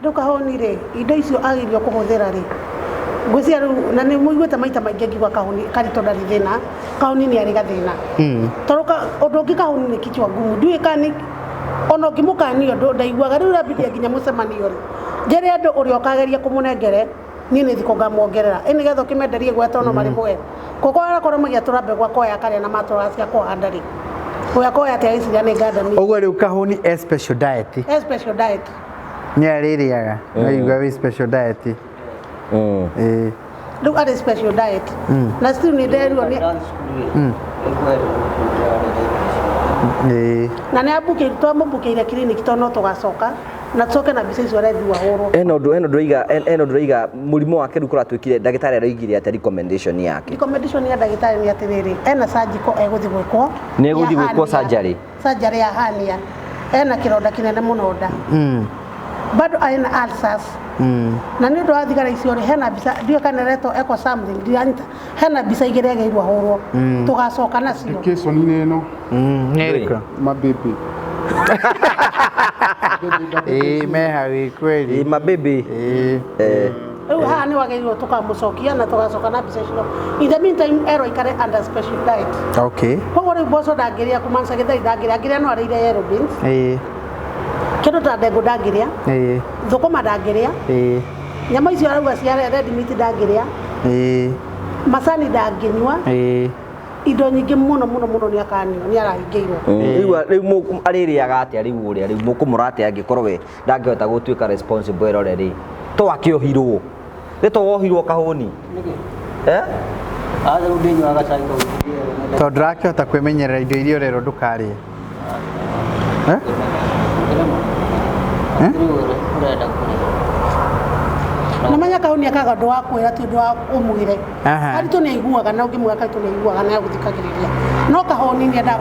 Rĩu kahũni rĩ, indo icio agĩrĩirwo kũhũthĩra rĩ, ngwĩciria rĩu na nĩ mũiguĩte maita maingĩ ngiuga kahũni Karitũ ndarĩ thĩna, kahũni nĩ arĩ gathĩna. Tondũ ũndũ ũngĩ kahũni nĩ kichwa ngumu, ndiũĩ kana nĩ ona ũngĩmũkania ũndũ ndaiguaga rĩu ũrambirie nginya mũcemanio rĩ, njĩre andũ ũrĩa ũkageria kũmũnengere niĩ nĩ thikũ ngamuongerera ĩ nĩgetha ũkĩmenderie gweta ono marĩ mũe koko arakorwo magĩatũra mbegũ akoya akarĩa na matũraga cia kũhanda rĩ we akoya atĩa agĩciria nĩ ngandamia. Ũguo rĩu kahũni e special diet. E special diet. Nĩ arĩrĩaga no igua wĩ special diet. Rĩu arĩ special diet. Na still nĩ nderirwo nĩ na nĩ ambukĩire twamũmbukĩire clinic tondũ no tũgacoka Na tucoke na mbica icio arethiwa hũrwo. Ena ũndũ ena ũndũ ena ũndũ raiga mũrimũ wake rĩu kũratuĩkire ndagĩtarĩ aroigire atĩa recommendation yake? Recommendation ya ndagĩtarĩ nĩ atĩrĩrĩ, ena surgical egũthiĩ gwĩkwo. Nĩ egũthiĩ gwĩkwo surgery? Surgery ya hernia. Ena kĩronda kĩnene mũno nda. Bado ena ulcers. Na nĩ ũndũ wa thigara icio rĩ, hena mbica ndiũĩ kana ĩretwo echo something ndiranyita, hena mbica igĩrĩ agĩrĩirwo ahũrwo. Tũgacoka nacio. Application-inĩ ĩno. Nĩ ĩrĩkũ? Mabebe. Ĩĩ me hau ĩ kweli. Ĩ mabebe. Ĩĩ. Rĩu haha nĩ wagĩrĩirwo tũkamũcokia na tũgacoka na mbica icio. In the meantime erwo aikare under special diet. Okay. Koguo rĩu mboco ndangĩrĩa, kumaanisha gĩtheri ndangĩrĩa, angĩrĩa no arĩire yellow beans. Ĩĩ. Kĩndũ ta ndengũ ndangĩrĩa. Ĩĩ. Thũkũma ndangĩrĩa. Ĩĩ. Nyama icio arauga cia red meat ndangĩrĩa. Ĩĩ. Macani ndangĩnyua. Ĩĩ. Indo nyingĩ mũno mũno mũno nĩ akanio, nĩ arahingĩirwo. Rĩu rĩu arĩrĩaga atĩa rĩu ũrĩa rĩu mũkũmũra atĩa angĩkorwo we ndangĩhota gũtuĩka responsible erore rĩ? To akĩohirwo. Nĩ to wohirwo kahũni. Nĩkĩ? Eh? Aca rĩu ndĩnyuaga cai kau. Tondũ ndũrakĩhota kwĩmenyerera indo iria ũrerwo ndũkarĩe. Eh? Ũrenda kũrĩa. Namanya kahũni akaga ũndũ wa kwĩra ti ũndũ wa ũmwĩre. Karitũ nĩ aiguaga na ũngĩmwĩra karitũ nĩ aiguaga na agũthikagĩrĩria. No kahũni nĩ endaga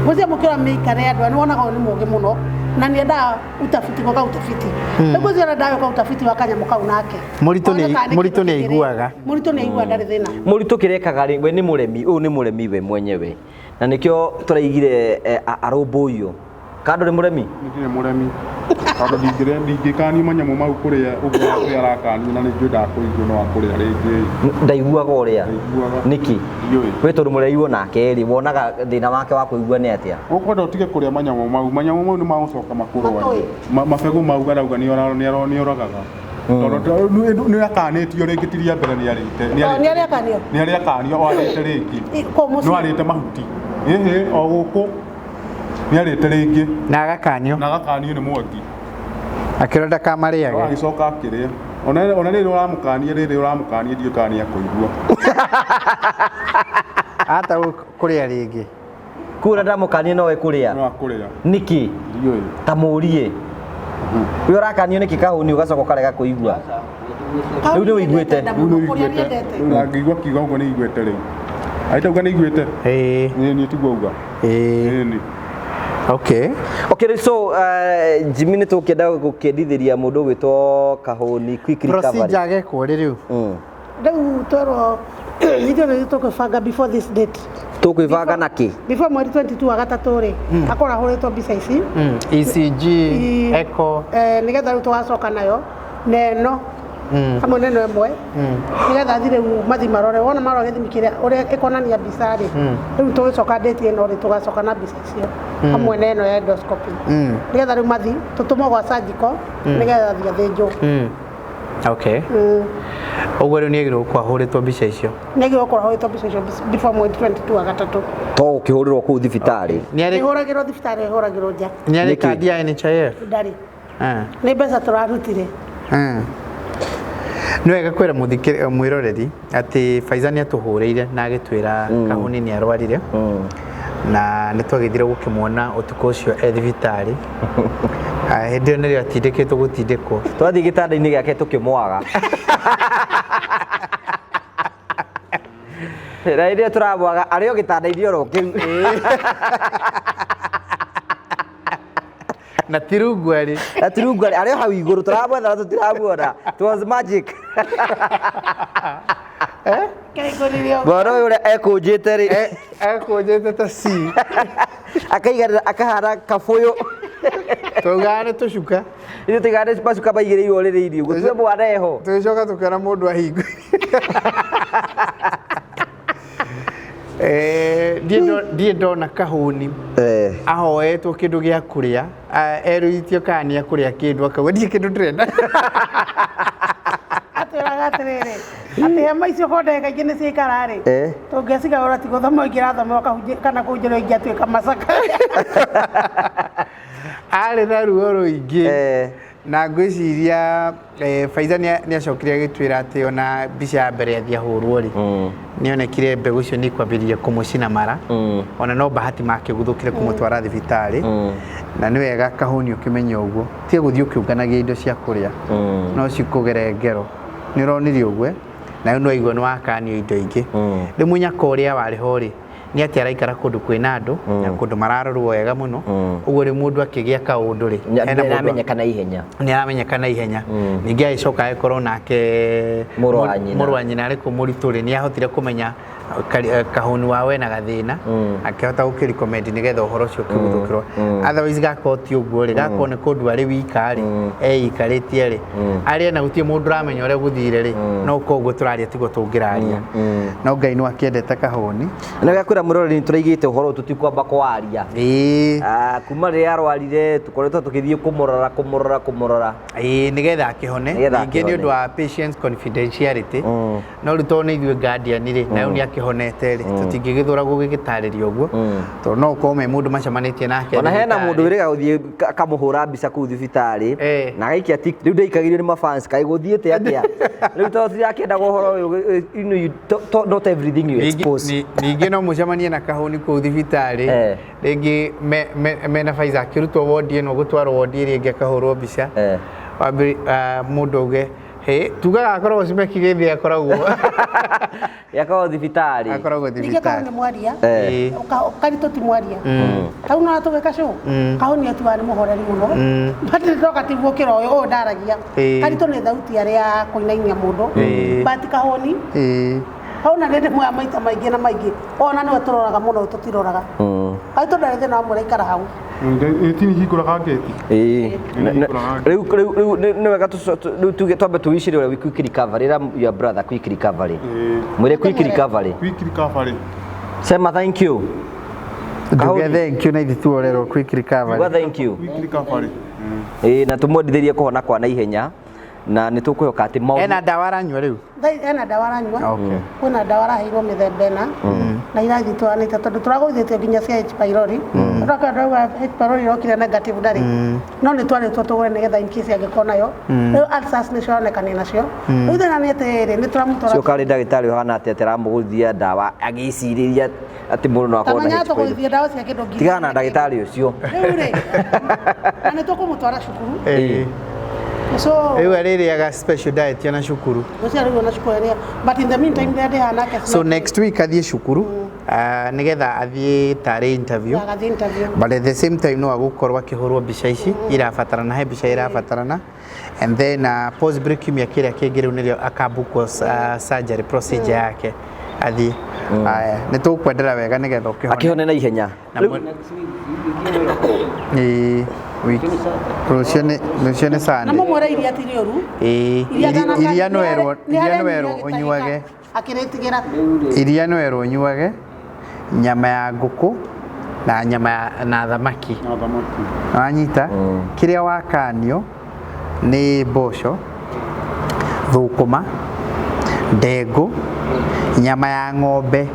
gwĩciria mũkĩra mĩikare ya andũ aya nĩ wonaga ũyũ nĩ mũũgĩ mũno na nĩ endaga utafiti gwĩka utafiti. Rĩu gwĩciria arenda gwĩka utafiti wa kanyamũ kau nake. Mũritũ nĩ aiguaga. Mũritũ nĩ aiguaga ndarĩ thĩna. Mũritũ kĩrekaga rĩ, we nĩ mũremi, ũyũ nĩ mũremi we mwenyewe. Na nĩkĩo tũraigire arũmbũiyo. Kando nĩ mũremi? Ndirĩ mũremi. Tondũ ndingĩkanio manyamũ mau kũrĩa ũguo ũrĩa arakanio na nĩ njũĩ ndakũigua no akũrĩa rĩngĩ. Ndaiguaga ũrĩa? Ndaiguaga. Nĩkĩ? Ndiũĩ. We tondũ mũraigua nake rĩ, wonaga thĩna wake wa kũigua nĩ atĩa? Ũkwenda ũtige kũrĩa manyamũ mau, manyamũ mau nĩ magũcoka makũrwarie. Mabegũ mau arauga nĩ oragaga. Tondũ nĩ akanĩtio rĩngĩ ti rĩa mbere nĩ arĩte. Nĩ arĩ akanio? Nĩ arĩ akanio o arĩte rĩngĩ. No arĩte mahuti. Ĩhĩ, o gũkũ. Nĩ arĩte rĩngĩ. Na agakanio. Na agakanio nĩ Mwangi. Akĩrwo ndakamarĩage. Agĩcoka akĩrĩa. Ona rĩrĩ ũramũkania rĩrĩ ũramũkania ndiũĩ kana nĩ akũigua. Ata kũrĩa rĩngĩ. Kura ndamũkania nowe kũrĩa. No akũrĩa. Nĩkĩ? Ndiũĩ. Ta mũrie. We ũrakanio nĩkĩ kahũni ũgacoka ũkarega kũigua? Rĩu nĩ ũiguĩte. Rĩu nĩ ũiguĩte. Ngĩigua kiuga ũguo nĩ iguĩte rĩu. Aitauga nĩ iguĩte? Ĩĩ. Nĩ tiguo auga. Ĩĩ. Ĩĩ. Okay. Okay, so Jimmy nĩ tũkĩenda gũkĩendithĩria mũndũ ũgwĩtwo Kahũni quick recovery. Procedure agekwo rĩ rĩu? Rĩu twerwo ithuĩ nĩ tũkwĩbanga before this date. Tũkwĩbanga na kĩ? Before mweri 22 wa gatatũ rĩ, akorwo ahũrĩtwo mbica ici. ECG, echo. Nĩgetha rĩu tũgacoka nayo na ĩno hamwe na ĩno ĩmwe nĩgetha thiĩ rĩu mathi marore wona marora gĩthimi kĩrĩa ũrĩa ĩkonania mbica rĩ, rĩu tũgĩcoka date ĩno rĩ tũgacoka na mbica icio hamwe na ĩno ya endoscopy nĩgetha rĩu mathi tũtũmwo gwa surgical nĩgetha thiĩ athĩnjwo. Okay. Ũguo rĩu nĩ agĩrĩirwo gũkorwo ahũrĩtwo mbica icio. Nĩ agĩrĩirwo gũkorwo ahũrĩtwo mbica icio before mweri 22 wa gatatũ. To gũkĩhũrĩrwo kũu thibitarĩ. Ĩhũragĩrwo thibitarĩ, ĩhũragĩrwo nja. Nĩ arĩ kandi ya NHIF? Ndarĩ. Nĩ mbeca tũrarutire. Nĩ wega kwĩra mwĩroreri atĩ Faiza nĩ atũhũrĩire na agĩtwĩra Kahũni nĩ arwarire. Na nĩ twagĩthire gũkĩmuona ũtukũ ũcio e thibitarĩ. Hĩndĩ ĩyo nĩrĩo atindĩkĩtwo gũtindĩkwo. Twathiĩ gĩtanda-inĩ gĩake tũkĩmwaga. Na hĩndĩ ĩyo tũramwaga arĩ o gĩtanda-inĩ oro kĩu. Na ti rungu arĩ. Na ti rungu arĩ, arĩ o hau igũrũ tũramwetha na tũtiramuona. It was magic. Mwana ũyũ ũrĩa ekũnjĩte rĩ. Ekũnjĩte ta C. Akaiganĩra akahana kabũyũ. Twaugaga nĩ tũcuka. Ithuĩ tuigaga nĩ macuka maigĩrĩirwo rĩrĩ-inĩ ũguo. Tuge mwana eho. Tũgĩcoka tũkĩona mũndũ ahingũrire. Ndiĩ ndona Kahũni ahoetwo kĩndũ gĩa kũrĩa, erũitio kana nĩ ekũrĩa kĩndũ akauga ndirĩ kĩndũ ndĩrenda. Atwĩraga atĩrĩrĩ, atĩ hema icio ko ndagĩka ingĩ nĩ ciaikara rĩ, tũngĩcigarũra ti gũthoma ingĩrathoma kana kũhunjĩrwo ingĩatuĩka macaka. Arĩ na ruo rũingĩ. Na ngwĩciria Faiza nĩ acokire agĩtwĩra atĩ ona mbica ya mbere athiĩ ahũrwo rĩ, nĩonekire mbegũ icio nĩ ikwambĩrĩria kũmũcina mara, ona no bahati makĩguthũkire kũmũtwara thibitarĩ. Na nĩ wega kahũni ũkĩmenye ũguo, tiga gũthiĩ ũkĩũnganagia indo cia kũrĩa, no cikũgere ngero. Nĩ ũronire ũguo, na rĩu nĩwaigua nĩ wakanio indo ingĩ. Rĩu mũnyaka ũrĩa warĩ ho rĩ, nĩ atĩ araikara kũndũ kwĩna andũ na kũndũ mararorwo wega mũno. Ũguo rĩ, mũndũ akĩgĩa kaũndũ rĩ, hena mũndũ Nĩaramenyeka na ihenya. Nĩ aramenyeka na ihenya. Ningĩ agĩcoka agĩkorwo nake Mũrũ wa nyina. Mũrũ wa nyina arĩ kũ mũritũ rĩ, nĩ ahotire kũmenya kahũni wao ena gathĩna, akĩhota gũkĩrecommend nĩgetha ũhoro ũcio ũkĩguthũkĩrwo. Otherwise gakorwo ti ũguo rĩ, gakorwo nĩ kũndũ arĩ wika rĩ, eikarĩtie rĩ, arĩa na gũtirĩ mũndũ ũramenya ũrĩa gũthire rĩ, no koguo tũraria tiguo tũngĩraria. No Ngai no akĩendete kahũni. Na gĩa kwĩra mũroreri, nĩ tũraigĩte ũhoro ũyũ, tũtikwamba kwaria. Ah, kuma rĩrĩa arwarire tũkoretwo tũgĩthiĩ kũmũrora, kũmũrora, kũmũrora. Ĩĩ, nĩgetha akĩhone. Nĩgetha Ningĩ nĩ akĩhone. ũndũ wa patience confidentiality, no rĩu tondũ nĩ ithuĩ guardian rĩ, na rĩu nĩ akĩhonete rĩ, tũtingĩgĩthũra gũgĩgĩtarĩria ũguo, tondũ no ũkorwo me mũndũ macemanĩtie nake Ona hena thibitarĩ. mũndũ wĩrĩga gũthiĩ akamũhũra mbica kũu thibitarĩ na agaikia tik rĩu ndaikagĩrio nĩ mafans kaĩ gũthiĩte atĩa rĩu, tondũ tirakĩendaga ũhoro ũyũ, you not everything you expose. Ningĩ no mũcemanie na kahũni kũu thibitarĩ, rĩngĩ mena Pfizer akĩrutwo wondi ĩno gũtwarwo wondi ĩrĩa ĩngĩ akahũrwo mbica. Mũndũ auge he tugaga akoragwo Cimeki gĩthĩ akoragwo Yakoragwo thibitarĩ. Akoragwo Ningĩ thibitarĩ. kahũ nĩ mwaria. Ĩĩ. Karitũ ti mwaria tau no tũgĩka show, kahũ nĩ atuaga nĩ mũhoreri mũno, but ndoka tiguo kĩro ũyũ ũyũ ndaragia. Karitũ nĩ thauti arĩa ya kũinainia mũndũ, but kahũni hau na nĩ ndĩmuoya maita maingĩ na maingĩ, ona nĩwe tũroraga mũno, tũtiroraga karitũ, ndarĩ thĩna wa mwĩra ikara hau. Ĩtini hingũraga ngĩti. Ĩĩ. Rĩu nĩ wega rĩu tuge twambe tũwicire ũrĩa quick recovery, ĩra your brother quick recovery, mwĩre quick recovery. Quick recovery. Sema thank you. Nduge Kahũni. thank you na ithuĩ tuorerwo quick recovery. Uga thank you. Quick recovery. Ĩĩ, na tũmwendithĩrie kũhona kwa naihenya, na nĩ tũkwĩhoka atĩ maũndũ Ena ndawa aranyua rĩu? Ena ndawa aranyua. Kwĩna ndawa araheirwo mĩthemba ĩna na irathiĩ tũranĩte, tondũ tũragũithĩtio nginya cia H pylori. Tũrakora ndauga H pylori ĩrokire negative ndarĩ, no nĩ twarĩtwo tũgũre nĩgetha in case angĩkorwo nayo. Rĩu ulcers nĩcio aronekanire nacio. Rĩu thĩna nĩ atĩrĩrĩ, nĩ tũramũtwara. Cio karĩ ndagĩtarĩ ũhana atĩ aramũgũithia ndawa agĩcirĩria atĩ mũndũ no akorwo na Tamenya H. pylori. tũgũithie ndawa cia kĩndũ ngiri. Tigana na ndagĩtarĩ ũcio. Rĩu rĩ, na nĩ tũkũmũtwara cukuru. So Rĩu arĩrĩaga special diet ona cukuru? Gũcia rĩu ona cukuru ĩrĩa, but in the meantime rĩrĩa ndĩ haha nake. So next week athiĩ cukuru, nĩgetha athiĩ tarĩ interview. Agathiĩ interview. But at the same time no agũkorwo akĩhũrwo mbica ici irabatarana, he mbica irabatarana, and then possibly kiumia kĩrĩa kĩngĩ rĩu nĩrĩo akabukwo surgery procedure yake athiĩ. Aya, nĩ tũkwendera wega nĩgetha ũkĩhone. Akĩhone na ihenya. Na Ĩĩ, rũciũ nĩ Na Sunday. mũmwĩre iria ti rĩũru. Ĩĩ, iria no erwo, iria no erwo ũnyuage. Akĩrĩtigĩra. Iria no erwo ũnyuage, nyama ya ngũkũ na nyama ya, na thamaki. Na thamaki. Wanyita? Kĩrĩa wakanio nĩ mboco, thũkũma, ndengũ, nyama ya ng'ombe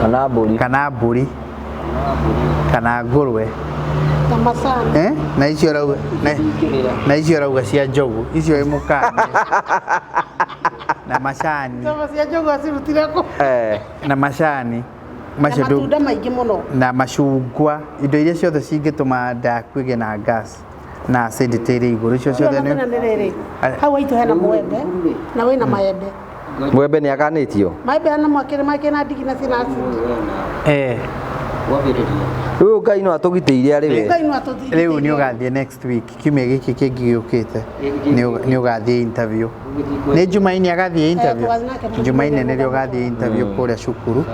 kana mbũri, kana mbũri kana ngũrwe Na macani. Eh? Na icio rauga na icio rauga cia njogu icio ĩmũkanie na macani. Nyama cia njogu acirutire kũ? Na macani Na macio matunda maingĩ mũno. Na macungwa, indo iria ciothe cingĩtũma nda yaku ĩgĩe na gas na acidity ĩrĩ igũrũ, icio ciothe Rĩu nĩ ona thĩna nĩ rĩrĩ, hau haitũ hena mũembe na wĩna maembe. Mwembe nĩ akanĩtio. Maembe hana mwakĩrĩ makĩrĩ na ndigi na ciĩna acid. Rĩu Ngai no atũgitĩire arĩ we. Ngai no atũthithĩrie. Rĩu nĩ ũgathiĩ next week, kiumia gĩkĩ kĩngĩ gĩũkĩte nĩ ũgathiĩ interview. Nĩ Jumaine agathiĩ interview. Tũgathiĩ nake. Jumaine nĩrĩo ũgathiĩ interview kũrĩa cukuru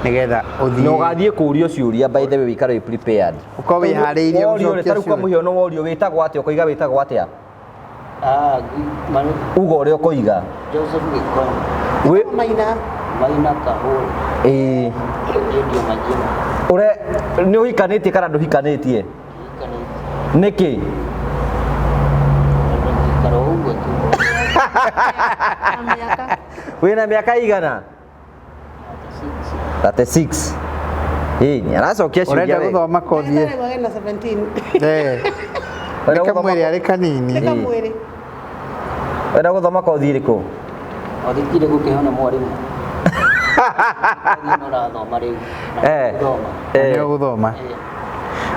nĩgetha ũthiĩ Na ũgathiĩ kũũrio ciũria, by the way, wĩikare wĩ prepared. Ũkorwo wĩharĩirie Worio rĩ, gũcokia ta rĩu kwa ciũria. mũhiano worio wĩtagwo atĩa, ũkoiga wĩtagwo atĩa, uga ũrĩa ũkoiga. Joseph Gĩkon. Maina. Maina Kahũri. Ĩĩ. Ndio majina. Ũre nĩ ũhikanĩtie kana ndũhikanĩtie? Nĩkĩ? Gũikara o ũguo tu. Na mĩaka. Wĩna mĩaka igana? 36. Ĩĩ, nĩ aracokia ciũria Ũrenda wega. gũthoma kothi Ndagĩtarĩ wage na 17. Eh. Wenda Nĩ gũthoma kamwĩrĩ arĩ kanini. Nĩ kamwĩrĩ. Wenda gũthoma kothi ĩrĩkũ? Othikire gũkĩhona mwarimũ. Thiĩ no ũrathoma rĩu. Na gũthoma. Nĩ ũgũthoma.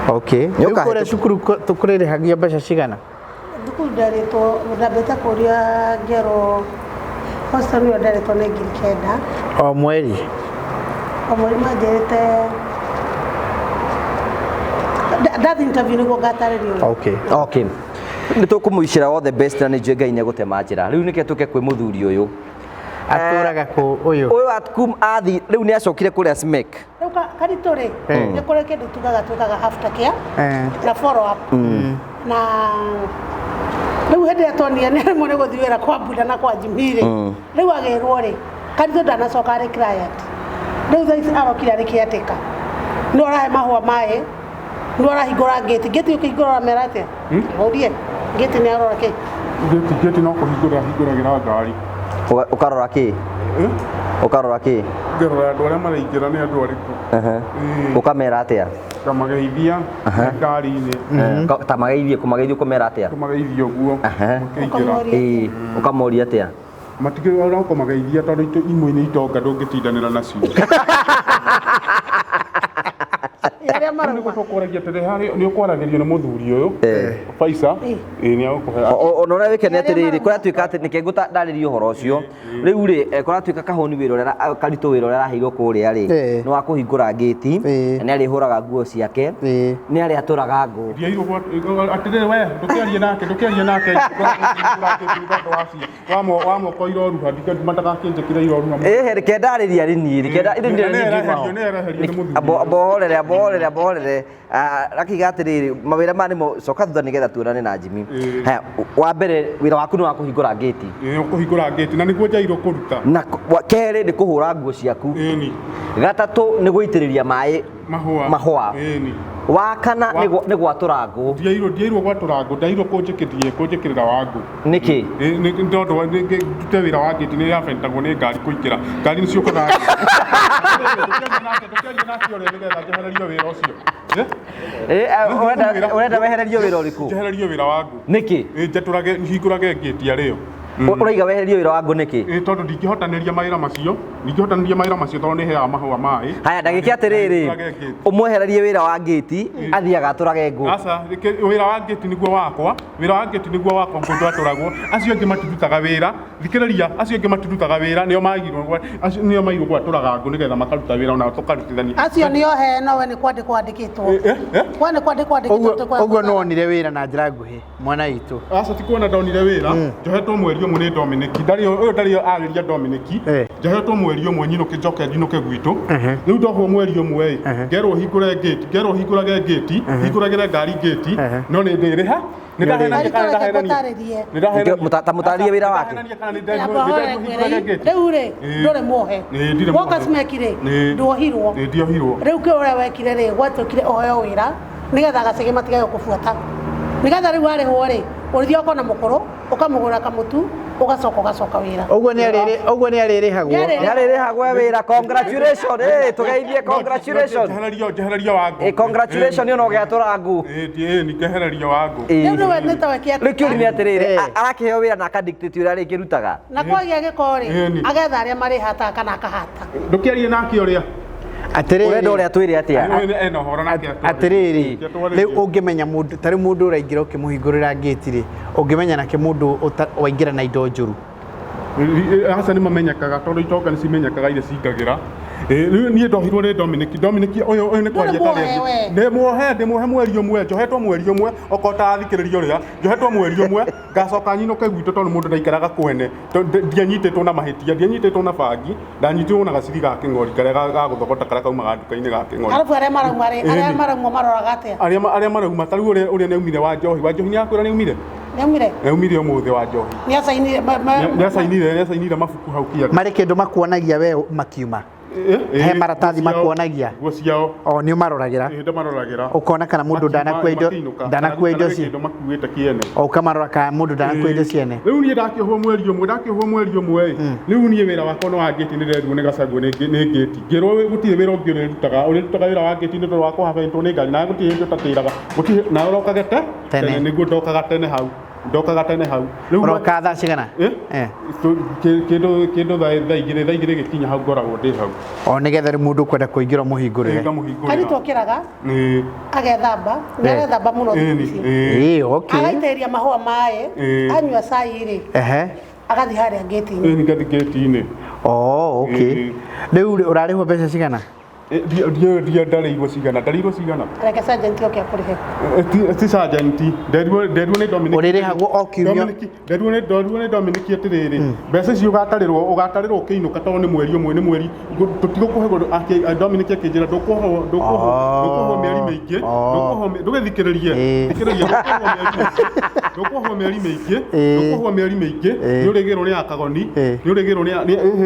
Okay. Nĩ Rĩu kũrĩa ũkahĩtũka. cukuru tũkũrĩrĩhagio mbeca cigana? Thukuru ndarĩtwo ndambĩte kũria ngerwo hostel ĩyo ndarĩtwo nĩ 9,000. O mweri. O mweri manjĩrĩte ndathi interview nĩguo ngatarĩrio. Okay. Okay. Nĩ tũkũmũicĩra all the best na nĩ njũĩ Ngai nĩ egũtema njĩra. Rĩu nĩke tũke kwĩ mũthuri ũyũ. Atũraga kũ ũyũ? Ũyũ atkum athi rĩu nĩ acokire kũrĩa SMEC. Rĩu karitũ rĩ, nĩ kũrĩ kĩndũ tugaga twĩkaga after care na follow up. Na rĩu hĩndĩ ĩrĩa tuonire nĩ aremwo nĩ gũthiĩ wĩra kwa Buda na kwa Jimmy rĩ, rĩu agĩrwo rĩ, karitũ ndanacoka arĩ client. Rĩu thaa ici arokire arĩ caretaker. Nĩ ũrahe mahũa maĩ, nĩ ũrahingũra ngĩti. Ngĩti ũkĩhingũra ũramera atĩa? Ũrie. Ngĩti nĩ arora kĩ? Ngĩti no kũhingũra hingũragĩra ngari. Ũkarora kĩ? Ũkarora kĩ? Ngerora andũ arĩa maraingĩra nĩ andũ arĩkũ. Ũkamera atĩa? Ngamageithia ngari-inĩ. Ta mageithie, kũmageithia ũkũmera atĩa? Kũmageithia ũguo. Makĩingĩra. Ĩĩ, ũkamoria atĩa? Matigĩrĩra no kũmageithia tondũ imwe nĩ itonga ndũngĩtindanĩra nacio. Arĩa marauma. Nĩguo tũkũragia atĩrĩ, harĩ nĩ ũkwaragĩrio nĩ mũthuri ũyũ Faisa, ĩĩ nĩ agũkũhe. Ona ũrĩa wĩkene atĩrĩrĩ, kũratuĩka atĩ nĩkĩ ngũtarĩria ũhoro ũcio. Rĩu rĩ, kũratuĩka kahũni wĩra ũrĩa karitũ wĩra ũrĩa araheirwo kũrĩa rĩ, nĩ wa kũhingũra ngĩti, na nĩ arĩhũraga nguo ciake, nĩ arĩatũraga ngũ. Ndiairwo atĩrĩrĩ we, ndũkĩarie nake, ndũkĩarie nake, wa moko iroruha, matakakĩnjĩkĩre iroruha. Ĩhĩ, reke ndarĩria rĩ niĩ, reke Nĩ ereherio nĩ mũthuri. Ambohorere, ambohorere, ambohorere. Akiuga atĩrĩrĩ, mawĩra maya nĩmo coka thutha nĩgetha tuonane na Jimmy. Haya, wa mbere wĩra waku nĩ wa kũhingũra ngĩti. Ĩĩ, kũhingũra ngĩti na nĩguo njairwo kũruta. Na kerĩ nĩ kũhũra nguo ciaku. Ĩni. Gatatũ nĩ gũitĩrĩria maĩ mahũa. Mahũa. Ĩni. Wa kana nĩ gwatũra ngũ. Ndiairwo gwatũra ngũ, ndairwo kũnjĩkĩrĩra wa ngũ. Nĩkĩ? Nĩ tondũ ndute wĩra wa ngĩti nĩ yabentagwo nĩ ngari kũingĩra. Ngari nĩ ciũkaga. Ndũkĩarie nake ũrĩa nĩgetha njehererio wĩra ũcio. Ũrenda wehererio wĩra ũrĩkũ? Njehererio wĩra wa ngũ. Nĩkĩ? Njatũrage, hingũrage ngĩti arĩo. Ũraiga wehererio wĩra wa ngũ nĩkĩ? Tondũ ndingĩhotanĩria mawĩra macio, ndingĩhotanĩria mawĩra macio tondũ nĩ heaga mahũa maĩ. Haya, ndagĩka atĩrĩrĩ, ũmwehererie wĩra wa ngĩti, athiĩ agatũrage ngũ. Aca, wĩra wa ngĩti nĩguo wakwa, wĩra wa ngĩti nĩguo wakwa ngũ ndwatũragwo. Acio angĩ matirutaga wĩra, thikĩrĩria, acio angĩ matirutaga wĩra, nĩo magirwo, acio nĩo mairwo gwatũraga ngũ nĩgetha makaruta wĩra onao tũkarutithania. Acio nĩo he no we nĩ kwandĩkwo wandĩkĩtwo. We nĩ kwandĩkwo wandĩkĩtwo. Ũguo nĩ wonire wĩra na njĩra nguhĩ mwana witũ. Aca ti kuona ndonire wĩra, njohetwo mweri ũmwe nĩ Dominic. Ndarĩ ũyũ ndarĩ arĩria Dominic. Njohetwo mweri ũmwe nyinũke njoke njinũke gwitũ. Rĩu ndohwo mweri ũmwe ĩ, ngerwo hingũre ngĩti, ngerwo hingũrage ngĩti, hingũragĩre ngari ngĩti, no nĩ ndĩrĩha. Ta mũtarĩrie wĩra wake. Rĩu rĩ, ndũrĩ muohe. Woka SMEC rĩ, nduohirwo. Ndiohirwo. Rĩu kĩ ũrĩa wekire rĩ, gwatuĩkire ũheo wĩra nĩgetha gacege matigage gũkũbuata. Nĩgetha rĩu warĩhwo rĩ, ũrĩthiĩ ũkona mũkũrũ, ũkamũgũra kamũtu, ũgacoka ũgacoka wĩra. Ũguo nĩ ũguo nĩ arĩrĩhagwo. Nĩ arĩrĩhagwo wĩra. Congratulations. Tũgeithie congratulations. Njehererio, njehererio wa ngũ. Congratulations nĩ ũgĩatũra ngũ. Ĩĩ, nĩ ngehererio wa ngũ. Rĩu nĩwe nĩ ta we kĩa. Rĩu kĩũria nĩ atĩrĩrĩ, arakĩheo wĩra na akadictate ũrĩa arĩkĩrutaga. Na kwagĩa gĩko rĩ, agetha arĩa marĩhataga kana akahata. Ndũkĩarie nake ũrĩa. Atĩrĩrĩ, Ũrenda ũrĩa twĩre atĩa? Ena ũhoro nake. Atĩrĩrĩ, rĩu ũngĩmenya mũndũ, ta rĩu mũndũ ũraingĩra ũkĩmũhingũrĩra ngĩti rĩ, ũngĩmenya nake mũndũ waingĩra na indo njũru. Aca nĩ mamenyekaga tondũ itonga nĩ cimenyekaga iria cingagĩra. Rĩu niĩ ndohirwo nĩ Dominic. Dominic ũyũ ũyũ nĩ kwaria tarĩ. Ndĩ muohe, ndĩ muohe mweri ũmwe, njohetwo mweri ũmwe, okorwo ũtarathikĩrĩria ũrĩa, njohetwo mweri ũmwe, ngacoka nyinũke gwitũ tondũ mũndũ ndaikaraga kwene. Ndianyitĩtwo na mahĩtia, ndianyitĩtwo na bangi, ndanyitirwo na gaciri ga kĩng'ori karĩa ga gũthogota karĩa kaumaga nduka-inĩ ga kĩng'ori. Arabu arĩa marauma rĩ, arĩa marauma maroraga atĩa? Arĩa marauma ta rĩu ũrĩa ũrĩa nĩaumire wa njohi, wa njohi nĩakwĩra nĩaumire? Nĩaumire? Nĩaumire ũmũthĩ wa njohi. Nĩacainire Nĩacainire, nĩacainire mabuku hau kĩanda. Marĩ kĩndũ makuonagia we makiuma. He maratathi makuonagia? Nguo ciao. O nĩ ũmaroragĩra? Ĩ, ndamaroragĩra. Ũkona kana mũndũ ndanakua indo, ndanakua indo cia ci makuĩte kĩene. O ũkamarora kana mũndũ ndanakua indo ciene. Rĩu niĩ ndakĩohwo mweri ũmwe, ndakĩohwo mweri ũmwe ĩ, rĩu niĩ wĩra wakwa no wa ngĩti, nĩ nderirwo nĩ Gachagua nĩ ngĩti, ngĩrwo gũtirĩ wĩra ũngĩ ũrĩrutaga, ũrĩrutaga wĩra wa ngĩti nĩ tondũ wa kũhabentwo nĩ ngari, na gũtirĩ hĩndĩ ũtatĩraga, gũtirĩ, na ũrokage te Tene. nĩguo ndokaga tene hau, ndokaga tene hau. Rĩu Ũroka thaa cigana? Eh? Eh. Kĩndũ kĩndũ thaa 2, thaa 2 gĩkinya hau ngoragwo ndĩ hau. O nĩgetha rĩu mũndũ ũkwenda kũingĩra ũmũhingũrĩre. Ngamũhingũrĩra. Karitũ okĩraga Ĩ, agethamba, nĩ arethamba mũno thikũ ĩni, ici. ĩ. Ĩ, okay. Agaitĩrĩria mahũa maĩ, Ĩ. anyua cai rĩ, Ehe. agathiĩ harĩa ngĩti-inĩ. Ĩni ngathi ngĩti-inĩ. Oh, okay. Ĩ. Rĩu rĩ, ũrarĩhwo mbeca cigana? Ndio ndarĩirwo cigana, ndarĩirwo cigana. Reke sergeant oke akũrĩhe. Ti sergeant, nderirwo nderirwo nĩ Dominic. Ũrĩrĩhagwo o kiumia? Dominic, nderirwo nĩ nderirwo nĩ Dominic atĩrĩrĩ, mbeca ici ũgatarĩrwo ũgatarĩrwo ũkĩinũka tondũ nĩ mweri ũmwe, nĩ mweri tũtigũkũhe. Dominic akĩnjĩra ndũkũhwo ndũkũhwo ndũkũhwo mĩeri mĩingĩ, ndũkũhwo, ndũgĩthikĩrĩrie, thikĩrĩria, ndũkũhwo mĩeri mĩingĩ, ndũkũhwo mĩeri mĩingĩ, ndũkũhwo mĩeri mĩingĩ, nĩ ũrĩgĩrwo nĩ akagoni, nĩ ũrĩgĩrwo nĩ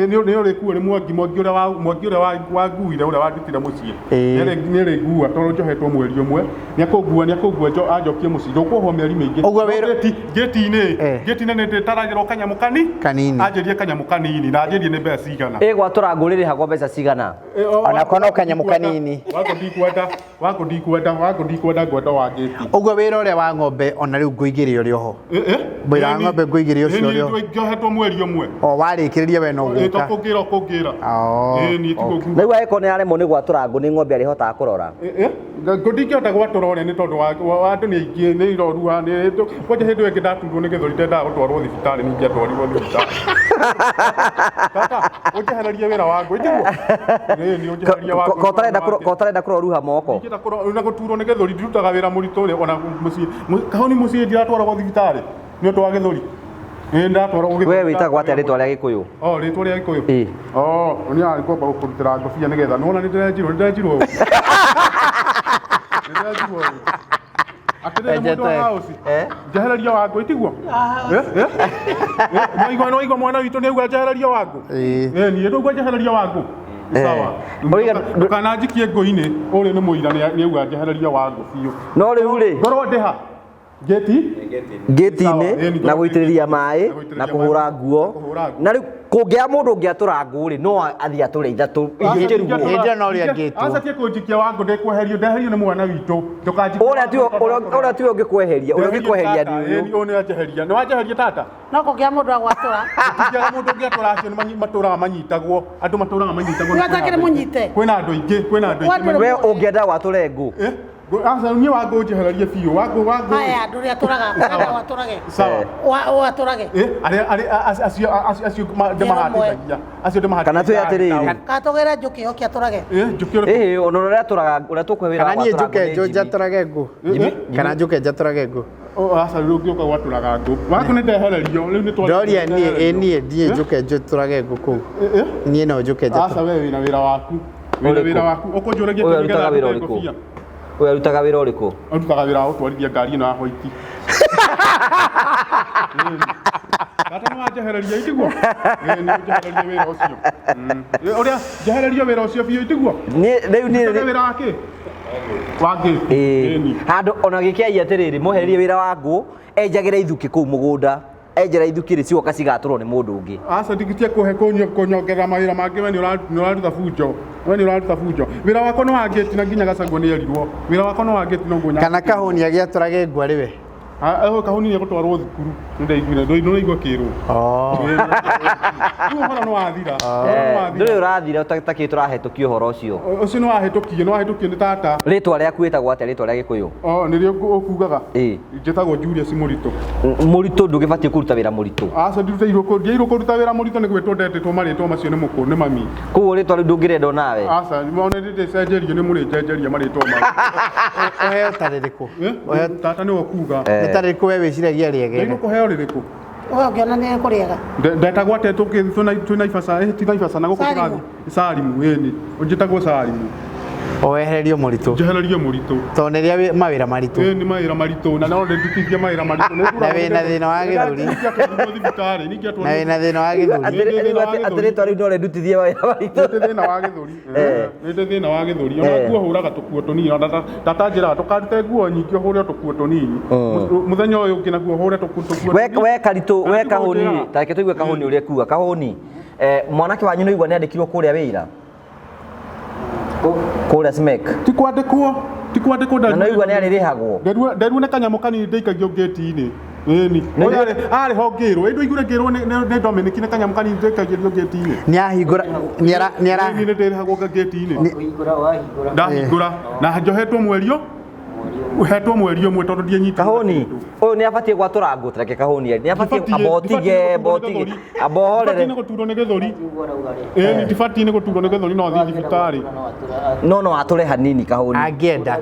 nĩ ũrĩkuo nĩ Mwangi, Mwangi ũrĩa wa Mwangi ũrĩa wanguire, ũrĩa wandutire mũciĩ, nĩ arĩngua tondũ njohetwo mweri ũmwe, nĩ akũngua, nĩ akũngua anjokie mũciĩ, ndũkũhwo mĩeri mĩingĩ. Ũguo wĩra- Ngĩti-inĩ, ngĩti-inĩ nĩ ndĩtaragĩrwo kanyamũ kani Kanini. Anjĩrie kanyamũ kanini na anjĩrie nĩ mbeca cigana. Ĩ gwatũra ngũ rĩrĩhagwo mbeca cigana? Ona no kanyamũ kanini. Wangũ ndikwenda, wangũ ndikwenda, wangũ ndikwenda, ngwenda wa ngĩti. Ũguo wĩra ũrĩa wa ng'ombe ona rĩu ngũigĩrĩ ũrĩ oho? Wĩra wa ng'ombe ngũigĩrĩ ũcio ũrĩ oho? Njohetwo mweri ũmwe. O warĩkĩrĩria we no Ĩ, to gũka. kũngĩra kũngĩra. Oh, Ĩ, niĩ tiguo nguga. Rĩu angĩkorwo nĩ aremwo nĩ gwatũra ngũ, nĩ ng'ombe arĩhotaga kũrora? Ngũ ndingĩhota gwatũra ũrĩa nĩ tondũ wa andũ nĩ aingĩ, nĩ iroruha, nĩ kwanja hĩndĩ ĩyo ĩngĩ ndaturwo nĩ gĩthũri, ndendaga gũtwarwo thibitarĩ, ningĩ atwarirwo thibitarĩ. Tata, ũnjehererie wĩra wa ngũ, tiguo? Ĩ, nĩ ũnjehererie wa ngũ. Ko ũtarenda kũroruha moko? Ndingĩenda na gũturwo nĩ gĩthũri, ndirutaga wĩra mũritũ rĩ, ona mũciĩ, kahoni mũciĩ ndiratwaragwo thibitarĩ nĩ ũndũ wa gĩthũri. Ĩ, ndatwaragwo gĩthũri. We wĩtagwo atĩa rĩtwa rĩa Gĩkũyũ? Oh, rĩtwa rĩa Gĩkũyũ? Ĩ. Oh, nĩ ngwamba gũkũrutĩra ngobia nĩgetha nĩwona nĩ ndĩrenjirwo, nĩ ndĩrenjirwo. Nĩ ndĩrenjirwo. Atĩrĩrĩ mũndũ wa house. Njehereria wa ngũ, tiguo? Nĩwaigua, nĩwaigua mwana witũ nĩauga njehereria wa ngũ? Ĩ. Ĩ, niĩ ndauga njehereria wa ngũ. Sawa. Ndũkananjikie ngũ-inĩ, ũrĩ nĩ mũira nĩauga njehereria wa ngũ biũ. No rĩu rĩ, Ngorwo ndĩha? Ngĩti? Ngĩti-inĩ na gũitĩrĩria maĩ na kũhũra nguo, na rĩu kũngĩaga mũndũ ũngĩatũra ngũ rĩ, no athiĩ atũre ithatũ ingĩkĩrugwo. Hĩndĩ ĩyo no ũrĩa ngĩtwo. Aca tie kũnjikia wa ngũ, ndĩkweherio, ndeherio nĩ mwana witũ. Ndũkanjikie. Ũrĩa tiwe, ũrĩa tiwe ũngĩkweheria, ũrĩa ũngĩkweheria nĩ ũyũ. Ũyũ nĩ wanjeheria. Nĩ wanjeheria tata? No kũngĩa mũndũ agwatũra. Gũtingĩaga mũndũ ũngĩatũra, acio nĩ matũraga manyitagwo. Andũ matũraga manyitagwo. Nĩ watakĩrĩ mũnyite. Kwĩna andũ aingĩ, kwĩna andũ aingĩ. We ũngĩenda gwatũre ngũ? Aca niĩ wa ngũ njehererie biũ, wa ngũ, wa ngũ. Haya, andũ ũrĩa atũraga, ũrenda watũrage. Sawa. Watũrage. Arĩa arĩa acio acio ndĩmahatithagia. Acio ndĩmahatithagia. Kana twĩ atĩrĩrĩ. Kana tũgĩre njũkĩ oke atũrage. Njũkĩ ũrĩkũ? Ĩhĩ, ona ũrĩa atũraga, ũrĩa tũkũhe wĩra wa Kana niĩ gwatũra njũke ngũ nĩ Jimmy. njatũrage ngũ? Kana njũke njatũrage ngũ? Aca rĩu ũngĩũka gwatũraga ngũ. Waku nĩ ndehererio, rĩu nĩ twa. Ndoria niĩ, ĩ niĩ niĩ njũke njatũrage ngũ kũu. Niĩ no njũke njatũrage. Aca we wĩna wĩra waku. Wĩna wĩra waku. Ũkũnjũragia Ũyũ kĩ nĩgetha arutaga wĩra ndute ũrĩkũ? ngũbia? Ũyũ arutaga wĩra ũrĩkũ? Arutaga wĩra wa gũtwarithia ngari ĩno ya hwaiti. Tata nĩ wanjehereria, itiguo? Ĩ, nĩ ũnjehererie wĩra ũcio. Ũrĩa njehererio wĩra ũcio biũ, itiguo? Niĩ rĩu niĩ Ndutage wĩra wa kĩ? Wa ngĩti. Ĩĩ. Handũ ona gĩkĩaia atĩrĩrĩ, mũhererie wĩra wa ngũ, enjagĩre ithukĩ kũu mũgũnda. Enjera ithukĩ rĩ, cigoka cigatũrwo nĩ mũndũ ũngĩ. Aca ndigitie kũhe kũnyongerera mawĩra mangĩ, we nĩ ũraruta bunjo. We nĩ ũraruta bunjo. Wĩra wakwa nĩ wa ngĩti na nginya Gachagua nĩ erirwo. Wĩra wakwa nĩ wa ngĩti no nguo. Kana kahũni agĩatũrage ngũ arĩ we? Kahũni nĩ egũtwarwo thukuru. Nĩ ndaiguire, nĩ ũraigua kĩrwo. Rĩu ũhoro nĩ wathira. Ndũrĩ ũrathira ta kĩ tũrahĩtũkia ũhoro ũcio. Ũcio nĩ wahĩtũkio, nĩ wahĩtũkio nĩ tata. Rĩtwa rĩaku wĩtagwo atĩa, rĩtwa rĩa Gĩkũyũ? Oh, nĩrĩo ũkugaga? Ĩ. Njĩtagwo Julius Mũritũ. Mũritũ ndũgĩbatiĩ kũruta wĩra mũritũ. Aca ndirutĩirwo, ndiairwo kũruta wĩra mũritũ, nĩ gwĩtwo ndetĩtwo marĩtwa macio nĩ mũkũ, nĩ mami. Koguo rĩtwa rĩu ndũngĩrenda nawe? Aca, ona ndĩcenjerio, nĩ mũrĩnjenjeria marĩtwa mau. Ũheo ta rĩrĩkũ? Tata nĩwe ũkuga. Nĩ ta rĩrĩkũ we wĩciragia rĩega? Ndairwo kũheo rĩrĩkũ? We ũngĩona nĩ kũrĩega. Ndetagwo atĩa twĩ Naivasha, ti Naivasha na gũkũ tũrathiĩ? Salimu, ĩni. Njĩtagwo Salimu. Wehererio mũritũ. Njehererio mũritũ. Tondũ nĩ rĩa mawĩra maritũ. Ĩĩ nĩ mawĩra maritũ na no ndĩndutithia mawĩra maritũ. Na wĩna thĩna wa gĩthũri. Thibitarĩ ningĩ Na wĩna thĩna wa gĩthũri. Atĩ rĩtwa rĩu no rĩndutithie mawĩra maritũ. Nĩ thĩna wa gĩthũri. Nĩ ndĩ thĩna wa gĩthũri. Ona nguo hũraga tũkuo tũnini. Ona tata njĩraga ndũkarute nguo nyingĩ ũhũre tũkuo tũnini. Mũthenya ũyũ ũngĩ naguo ũhũre tũkuo tũnini. We Karitũ, we Kahũni, ta reke tũigue Kahũni ũrĩa ekuga. Kahũni, mwanake wanyu nĩ aigua nĩ andĩkirwo kũrĩa wĩra? Kũrĩa Smek. Ti kwandĩkwo, ti kwandĩkwo. Na nĩ aigua nĩ arĩrĩhagwo. Nderuo nĩ kanyamũ kanini ndĩikagio ngĩti-inĩ. Ĩni. Ũyũ arĩ ho ngĩrwo. Ĩ ndũiguire ngĩrwo nĩ Dominic nĩ kanyamũ kanini ndĩikagio ngĩti-inĩ. Nĩ ahingũra nĩ ara nĩ ara Nĩ ndĩrĩhagwo ngĩti-inĩ. Kũhingũra wahingũra. Ndahingũra. Na njohetwo mweri ũyũ. Hetwo mweri ũmwe tondũ ndianyitire. Kahũni, ũyũ nĩ abatiĩ gwatũra ngũ, ta reke Kahũni nĩ abatiĩ ambotige, mbotige, ambohorere. Ndibatiĩ nĩ gũturwo nĩ gĩthũri. Ĩni ndibatiĩ nĩ gũturwo nĩ gĩthũri no thiĩ thibitarĩ. No no atũre hanini Kahũni. Angĩenda.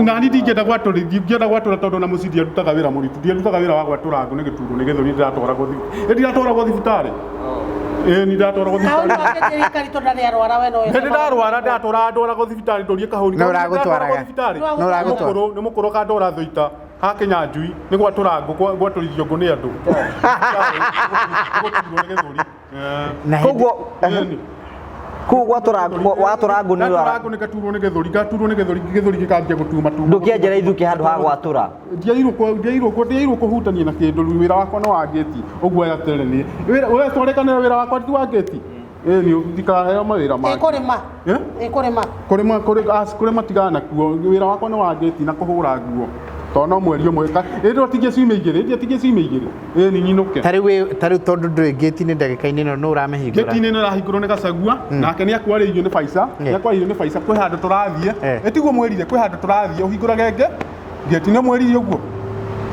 Nani ndingĩenda gwatũra, ndingĩenda gwatũra tondũ na mũciĩ ndiarutaga wĩra mũritũ, ndiarutaga wĩra wa gwatũra ngũ nĩ gĩturwo nĩ gĩthũri ndĩratwaragwo thibitarĩ. Ndiratwaragwo thibitarĩ. Ĩni ndatwaragwo Kahũni thibitarĩ. wakĩnjĩria Karitũ ndarĩ arwara we no Hĩndĩ ndarwara ndatwara ndwaragwo thibitarĩ ndũrie Kahũni. No ũragũtwaraga. Thibitarĩ. No ũragũtwara. Nĩ mũkũrũ, nĩ mũkũrũ kandwara Thũita ha Kĩnyanjui nĩ gwatũra ngũ gwatũrithio ngũ nĩ andũ. Gũturwo nĩ gĩthũri. Na hĩndĩ Koguo kũu gwatũra watũra ngũ nĩ Gwatũra ngũ nĩ gaturwo nĩ gĩthũri, gaturwo nĩ gĩthũri, gĩthũri gĩkanjia gũtuma tuma. Ndũkĩenjera ithukĩ handũ ha gwatũra. Ndiairwo kũhutania na kĩndũ rĩu wĩra wakwa nĩ wa ngĩti ũguo eterere niĩ. Wĩra we twarĩkanĩra wĩra wakwa ti wa ngĩti. Ĩni ndikaheo mawĩra mangĩ. Ĩkũrĩma. Ĩkũrĩma. Kũrĩma kũrĩma tigana nakuo wĩra wakwa nĩ wa ngĩti na kũhũra nguo. Tondũ no mweri ũmwe ĩndĩ ũtigie ciumia igĩrĩ, ĩndĩ ũtigie ciumia igĩrĩ. Ĩni nyinũke. Ta rĩu ta rĩu tondũ ndũrĩ ngĩti-inĩ ndagĩka-inĩ ĩno nũ ũramĩhingũra? Ngĩti-inĩ ĩno ĩrahingũrwo nĩ Gacagua nake nĩ akwarĩirio nĩ Baisa, nĩ akwarĩirio nĩ Baisa kwĩ handũ tũrathiĩ. Ĩtiguo mwĩrire kwĩ handũ tũrathiĩ ũhingũrage ngĩti nĩ mwĩrire ũguo.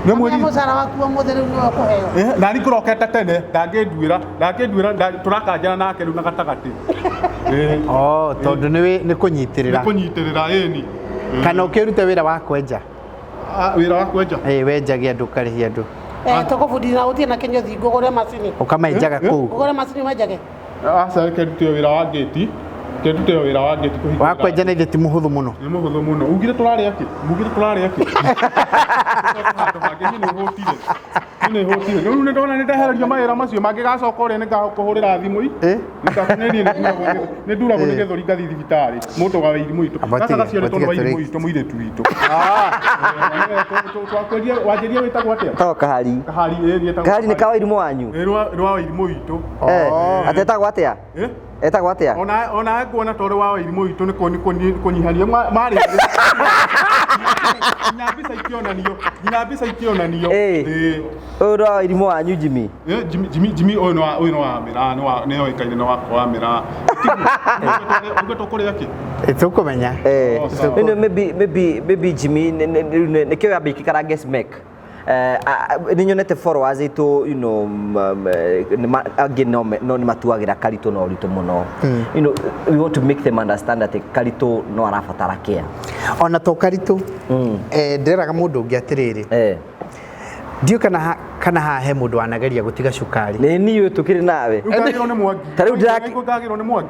Nĩ mwĩrire. Mũcara waku wa mũthĩ rĩu nĩwe ũkũheo. Nani ngũrokete tene ndangĩnduĩra ndangĩnduĩra tũrakanjana nake rĩu na gatagatĩ. Oh, tondũ nĩ kũnyitĩrĩra. Nĩ kũnyitĩrĩra ĩni. Kana ũkĩrute wĩra wa kwenja? Wĩra wa kwenja? Ĩĩ wenjage andũ ũkarĩhia andũ. Tũkũbundithia na gũtirĩ na kĩnyũthi ngũgũre macini. Ũkamenjaga kũu. Ũgũre macini wenjage. Aca reke ndute wĩra wa ngĩti. Reke ndute wĩra wa ngĩti kũhingũra. Wa kwenja na ithe ti mũhũthũ mũno. Nĩ mũhũthũ mũno. Ugire tũrarĩa kĩ? Mugire tũrarĩa kĩ? Handũ hangĩ niĩ nĩ hũtire. Niĩ nĩ hũtire. Rĩu nĩ ndona nĩ ndehererio mawĩra macio mangĩgacoka ũrĩa nĩ ngakũhũrĩra thimũ i. Nĩ nduragwo nĩ gĩthũri ngathiĩ thibitarĩ. Mũndũ wa wĩirimũ witũ. Gaka gaciarĩtwo nĩ wairimũ witũ mũirĩtu witũ. Twakwendia wanjĩria wĩtagwo atĩa? To Kahari. Kahari ĩĩ nĩ etagwo. Kahari nĩ ka wairimũ wanyu? Ĩĩ nĩ wa wairimũ witũ. Atĩ etagwo atĩa? Etagwo atĩa? Ona nguona tondũ wa wairimũ witũ nĩ kũnyihania marĩ. Nginya mbica ikĩonanio, nginya mbica ikĩonanio. Ĩĩ. Ũyũ nĩ wa wairimũ wanyu Jimmy. Jimmy Jimmy ũyũ nĩ wa ũyũ nĩ wa mĩraa nĩ wa nĩ oĩkaine nĩ wakwa wa mĩraa. Uge tũkũrĩa kĩ? Tũkũmenya. Maybe Jimmy nĩkĩo yambĩkĩkarange Smek. Nĩ nyonete followers aitũ you know angĩ no nĩ matuagĩra Karitũ na ũritũ mũno. You know, we want to make them understand atĩ Karitũ no arabatara care. Ona to Karitũ ndĩreraga mũndũ ũngĩ atĩrĩrĩ ndiũ kana haha he mũndũ wanageria gũtiga cukari. Nĩ niĩ tũkĩrĩ nawe. Ngagĩrwo nĩ Mwangi. Ta rĩu ngagĩrwo nĩ Mwangi.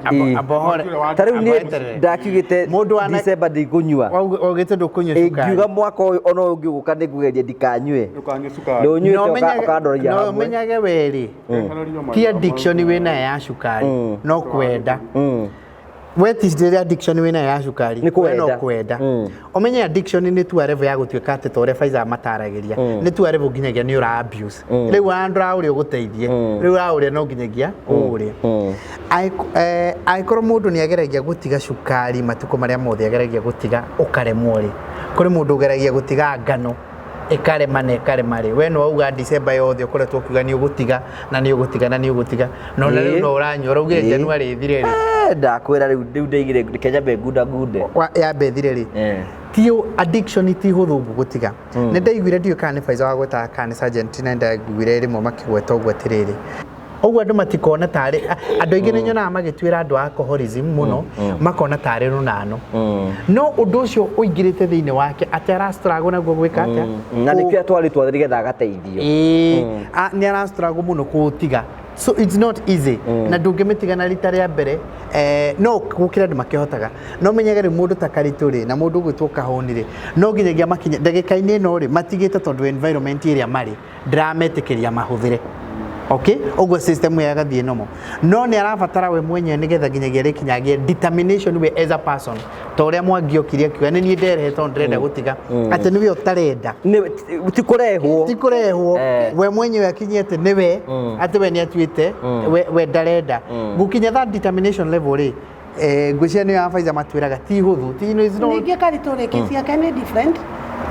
Ta rĩu niĩ ndakiugĩte December ndikũnyua. Waugĩte ndũkũnyua cukari. Ngiuga mwaka ũyũ ona ũyũ ũngĩ ũgũka nĩ ngũgeria ndikanyue. Ndũkanyue cukari. Nĩ ũnyuĩte ũkandoria No hamwe. ũmenyage werĩ ti addiction wĩnayo ya cukari no kwenda. We ti rĩrĩa addiction wĩnayo ya cukari Nĩ kwenda. we no kwenda. Ũmenye addiction nĩ tua level ya gũtuĩka atĩ ta ũrĩa Pfizer mataragĩria nĩ tua level nginyagia nĩ ũra abuse. Rĩu andũ ũrĩa ũgũteithie rĩu ũrĩa no nginyagia ũũrĩe. Angĩkorwo mũndũ nĩ ageragia gũtiga cukari matukũ marĩa mothe ageragia gũtiga ũkaremwo rĩ, kũrĩ mũndũ ũgeragia gũtiga ngano ĩkarema na ĩkarema rĩ, we nĩ wauga December yothe ũkoretwo ũkiuga nĩ ũgũtiga na nĩ ũgũtiga na nĩ ũgũtiga no na rĩu no ũranyua ũraugire January ĩthire rĩ. Ndakwĩra rĩu rĩu ndaigire reke nyambe ngunda ngunde. Yambe ĩthire rĩ. Ti addiction ti hũthũ ũguo gũtiga. Nĩ ndaiguire ndiũĩ kana nĩ Pfizer wagwetaga kana nĩ Sergeant na ndaiguire rĩmwe makĩgweta ũguo atĩrĩrĩ ũguo andũ matikona tarĩ andũ aingĩ nĩ nyonaga magĩtuĩra andũ a alcoholism mũno makona tarĩ rũnano no ũndũ ũcio ũingĩrĩte thĩinĩ wake atĩ arastruggle naguo gwĩka atĩa Na nĩkĩo atwarĩtwo nĩgetha agateithio. Ĩĩ nĩ arastruggle mũno kũũtiga. So it's not easy na ndũngĩmĩtiga na rita rĩa mbere, no gũkĩra andũ makĩhotaga. No menyage rĩu mũndũ ta Karitũ rĩ, na mũndũ ũgwĩtwo Kahũni rĩ, no nginyagia makinye ndagĩka-inĩ ĩno rĩ, matigĩte tondũ environment ĩrĩa marĩ ndĩrametĩkĩria mahũthĩre. Okay, ũguo system ĩyo ĩgathiĩ nomo, no nĩ arabatara we mwenyewe nĩgetha nginyagia rĩkinya agĩe determination we as a person, ta ũrĩa Mwangi okire akiuga nĩ niĩ nderehe tondũ ndĩrenda gũtiga, atĩ nĩwe ũtarenda. Ti kũrehwo. Ti kũrehwo. We mwenyewe akinyie atĩ nĩwe, atĩ we nĩ atuĩte we ndarenda gũkinya that determination level rĩ. Ngwĩciria nĩyo ya Pfizer matwĩraga ti hũthũ, ti no, it's not. Ningĩ Karitũ rĩ, case yake nĩ different.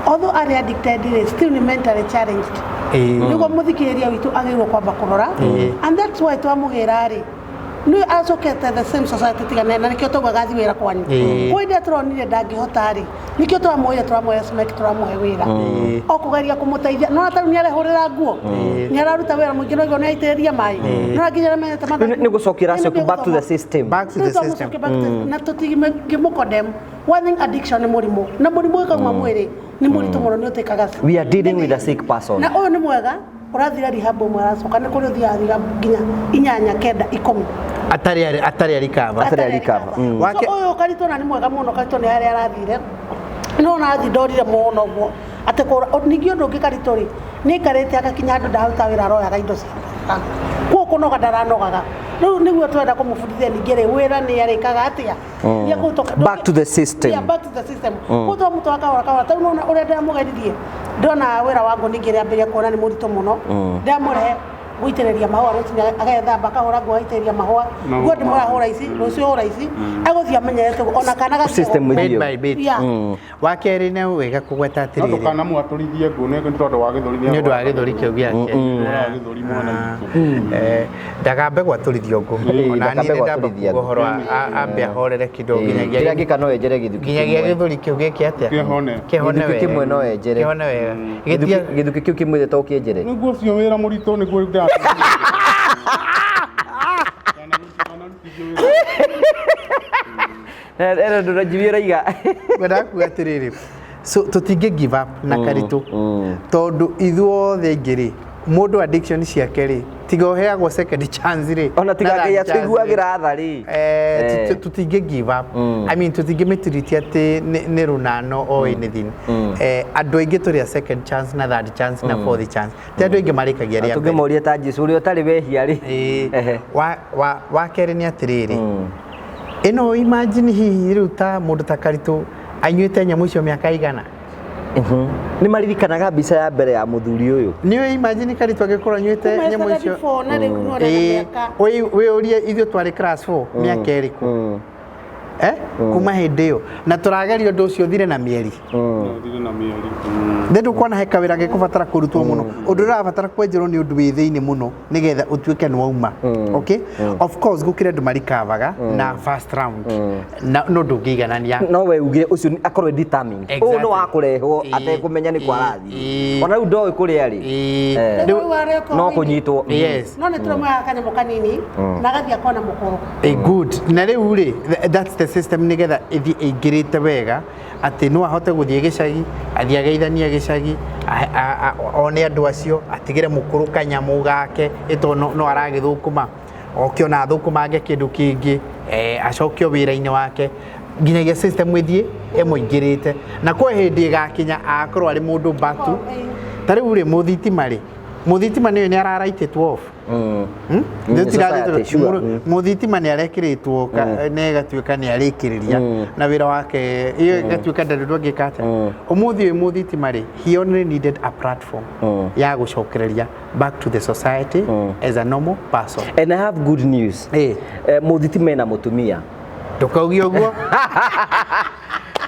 Although arĩ addicted rĩ, still nĩ mentally challenged. Nĩguo mũthikĩrĩria witũ agĩrĩirwo kwamba kũrora, and that's why twamũgĩra rĩ, nĩ acokete the same society tigana, na nĩkĩo taugaga athiĩ wĩra kwanyu. Kwĩ hĩndĩ tũronire ndangĩhota rĩ, nĩkĩo tũramwoire, tũramwoya smek, tũramũhe wĩra o kũgeria kũmũteithia. No ta rĩu nĩ arehũrĩra nguo, nĩ araruta wĩra mũingĩ, no igua nĩ aitĩrĩria maĩ, no nginya amenyete mathaa. Nĩ gũcokia, aracokia back to the system. Back to the system. Back to, na tũtingĩmũcondemn. One thing, addiction nĩ mũrimũ, na mũrimũ ũkauma mwĩrĩ nĩ mũritũ mũno, nĩ ũtĩkaga. We are dealing with a sick person. Na ũyũ nĩ mwega ũrathira rehab ũmwe aracoka, nĩ kũrĩ ũthiaga rehab nginya 8, 9, 10. Atarĩ arikaba. Atarĩ arikaba. So ũyũ Karitũ na nĩ mwega mũno. Karitũ nĩ harĩa arathire, no nathi ndorire mũno ũguo atĩ kũra. Ningĩ ũndũ ũngĩ, Karitũ rĩ, nĩ aikarĩte agakinya handũ ndaruta wĩra, aroyaga indo cia kuo kũnoga, ndaranogaga. Rĩu nĩguo twenda kũmũbundithia ningĩ rĩ, wĩra nĩ arĩkaga atĩa. Back to the system. Yeah, back to the system. Kũu twamũtwara kahora kahora. Ta rĩu nĩwona ũrĩa ndĩramũgeririe, ndona wĩra wa ngũ ningĩ rĩambĩrĩria kuona nĩ mũritũ mũno, ndĩramũrehe gũitĩrĩria mahũa rũcinĩ, agethamba, akahũra nguo, agaitĩrĩria mahũa. Nguo ndĩmũrahũra ici rũciũ, hũra ici, agũthiĩ amenyerete ũguo, ona kana gathiĩ System Bit with you. by bit. Wa kerĩ nĩ wega kũgweta No atĩrĩrĩ, ndũkanamwatũrithie ngũ nĩ tondũ wa gĩthũri. Nĩ ũndũ wa gĩthũri kĩu gĩake. Wa gĩthũri mwana witũ. Ndakambe gwatũrithio ngũ. Ona niĩ Ndakambe nĩ ndamba gwatũrithia kuga ngũ. ũhoro ambe ahorere kidogo nginyagia Kĩrĩa angĩka no enjere gĩthuki nginyagia kĩmwe. gĩthũri kĩu gĩke atĩa? Kĩhone. Kĩhone Gĩthuki wega. kĩmwe no enjere. Kĩhone wega. Gĩtia Gĩthuki kĩu kĩmwe to kĩenjere. Nĩguo ũcio wĩra mũritũ nĩguo ndĩra. Ero ndũranjibia ũraiga. Ngwendaga kuga atĩrĩrĩ, so tũtingĩ give up na Karitũ, tondũ ithuothe aingĩ rĩ, mũndũ addiction ciake rĩ, tiga ũheagwo second chance rĩ, Ona tiga na Ngai third chance rĩ. atũiguagĩra tha rĩ. Tũtingĩ give up. I mean, tũtingĩmĩtiriti atĩ nĩ rũnano o anything. Andũ aingĩ tũrĩ a second chance na third chance na fourth chance, ti andũ aingĩ marĩkagia rĩa mbere. Tũngĩmoria ta Jesu ũrĩa ũtarĩ wehia rĩ. Wa kerĩ nĩ atĩrĩrĩ, ĩno imagine hihi rĩu ta mũndũ ta Karitũ anyuĩte nyamũ icio mĩaka igana. Nĩ maririkanaga mbica ya mbere ya mũthuri ũyũ. Nĩ imagine Karitũ angĩkorwo anyuĩte Kuma nyamũ icio 74 na rĩu no arĩ na mĩaka. Wĩũrie ithuĩ twarĩ class 4 mĩaka ĩrĩkũ, kuma hĩndĩ ĩyo, na tũrageria ũndũ ũcio ũthire na mĩeri. Ũthire na mĩeri. Nĩ ndũkuona he kawĩra gĩkũbatara kũrutwo mũno, ũndũ ũrĩa ũrabatara kwenjerwo nĩ ũndũ wĩ thĩinĩ mũno nĩgetha ũtuĩke nĩ wauma. Okay, of course gũkĩrĩ andũ marikavaga na first round, na no ndũngĩiganania. No we ugire ũcio akorwo determined. Ũyũ nĩ wa kũrehwo atekũmenya nĩ kwa arathiĩ. Ona rĩu ndoĩ kũrĩa rĩ. Rĩu arĩ No kũnyitwo. No nĩ tũramũheaga kanyamũ kanini na agathiĩ akona mũkũrũ. Good. Na rĩu rĩ, that's the system nĩgetha ĩthiĩ ĩingĩrĩte wega, atĩ no ahote gũthiĩ gĩcagi, athiĩ ageithanie gĩcagi, one andũ acio, atigĩre mũkũrũ kanyamũ gake ĩto no aragĩthũkũma, oke ona athũkũmange kĩndũ kĩngĩ, acokio wĩra-inĩ wake nginyagia system ĩthiĩ ĩmũingĩrĩte, na kwĩ hĩndĩ ĩgakinya akorwo arĩ mũndũ back to. Ta rĩu rĩ, mũthitima rĩ, mũthitima nĩyo nĩ araraitĩtwo off. Rĩu Society, sure. Mũthitima nĩ arekĩrĩtwo na ĩgatuĩka nĩ arĩkĩrĩria na wĩra wake, ĩyo ĩgatuĩka ndarĩ ũndũ angĩka atĩa. Ũmũthĩ ũyũ mũthitima rĩ, he only needed a platform ya gũcokereria back to the society as a normal person. And I have good news. Mũthitima ena mũtumia. Ndũkauge ũguo.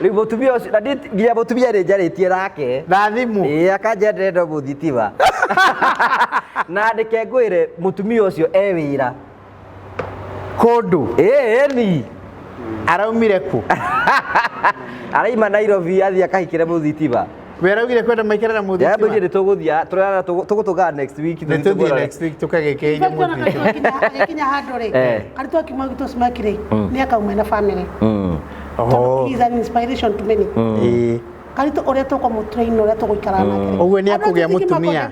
Rĩu mũtumia ũcio na nginya mũtumia nĩ njarĩtie nake. Na thimũ. Ĩĩ, akanja ndĩrenda mũthitima na ndeke ngwĩre mũtumia ũcio e wĩra. Kũndũ. Ĩĩ ni. Araumire kũ? Araima Nairobi athiĩ akahikĩre mũthitima. We araugire kwenda maikare na Yambĩrie mũthitima. nĩ tũgũthiĩ tũrera tũgũtũngana next week. Nĩ tũthiĩ next week tũkagĩkĩria In fact, ona mũthitima. Karitũ agĩkinya handũ rĩ, Karitũ akiuma gwitũ Smack rĩ, nĩ akauma na family. Oho. He is an inspiration to many. Karitũ ũrĩa tũkũmũtrain, ũrĩa tũgũikara nake rĩ. Ũguo nĩ Andũ akũgĩa aingĩ mũtumia.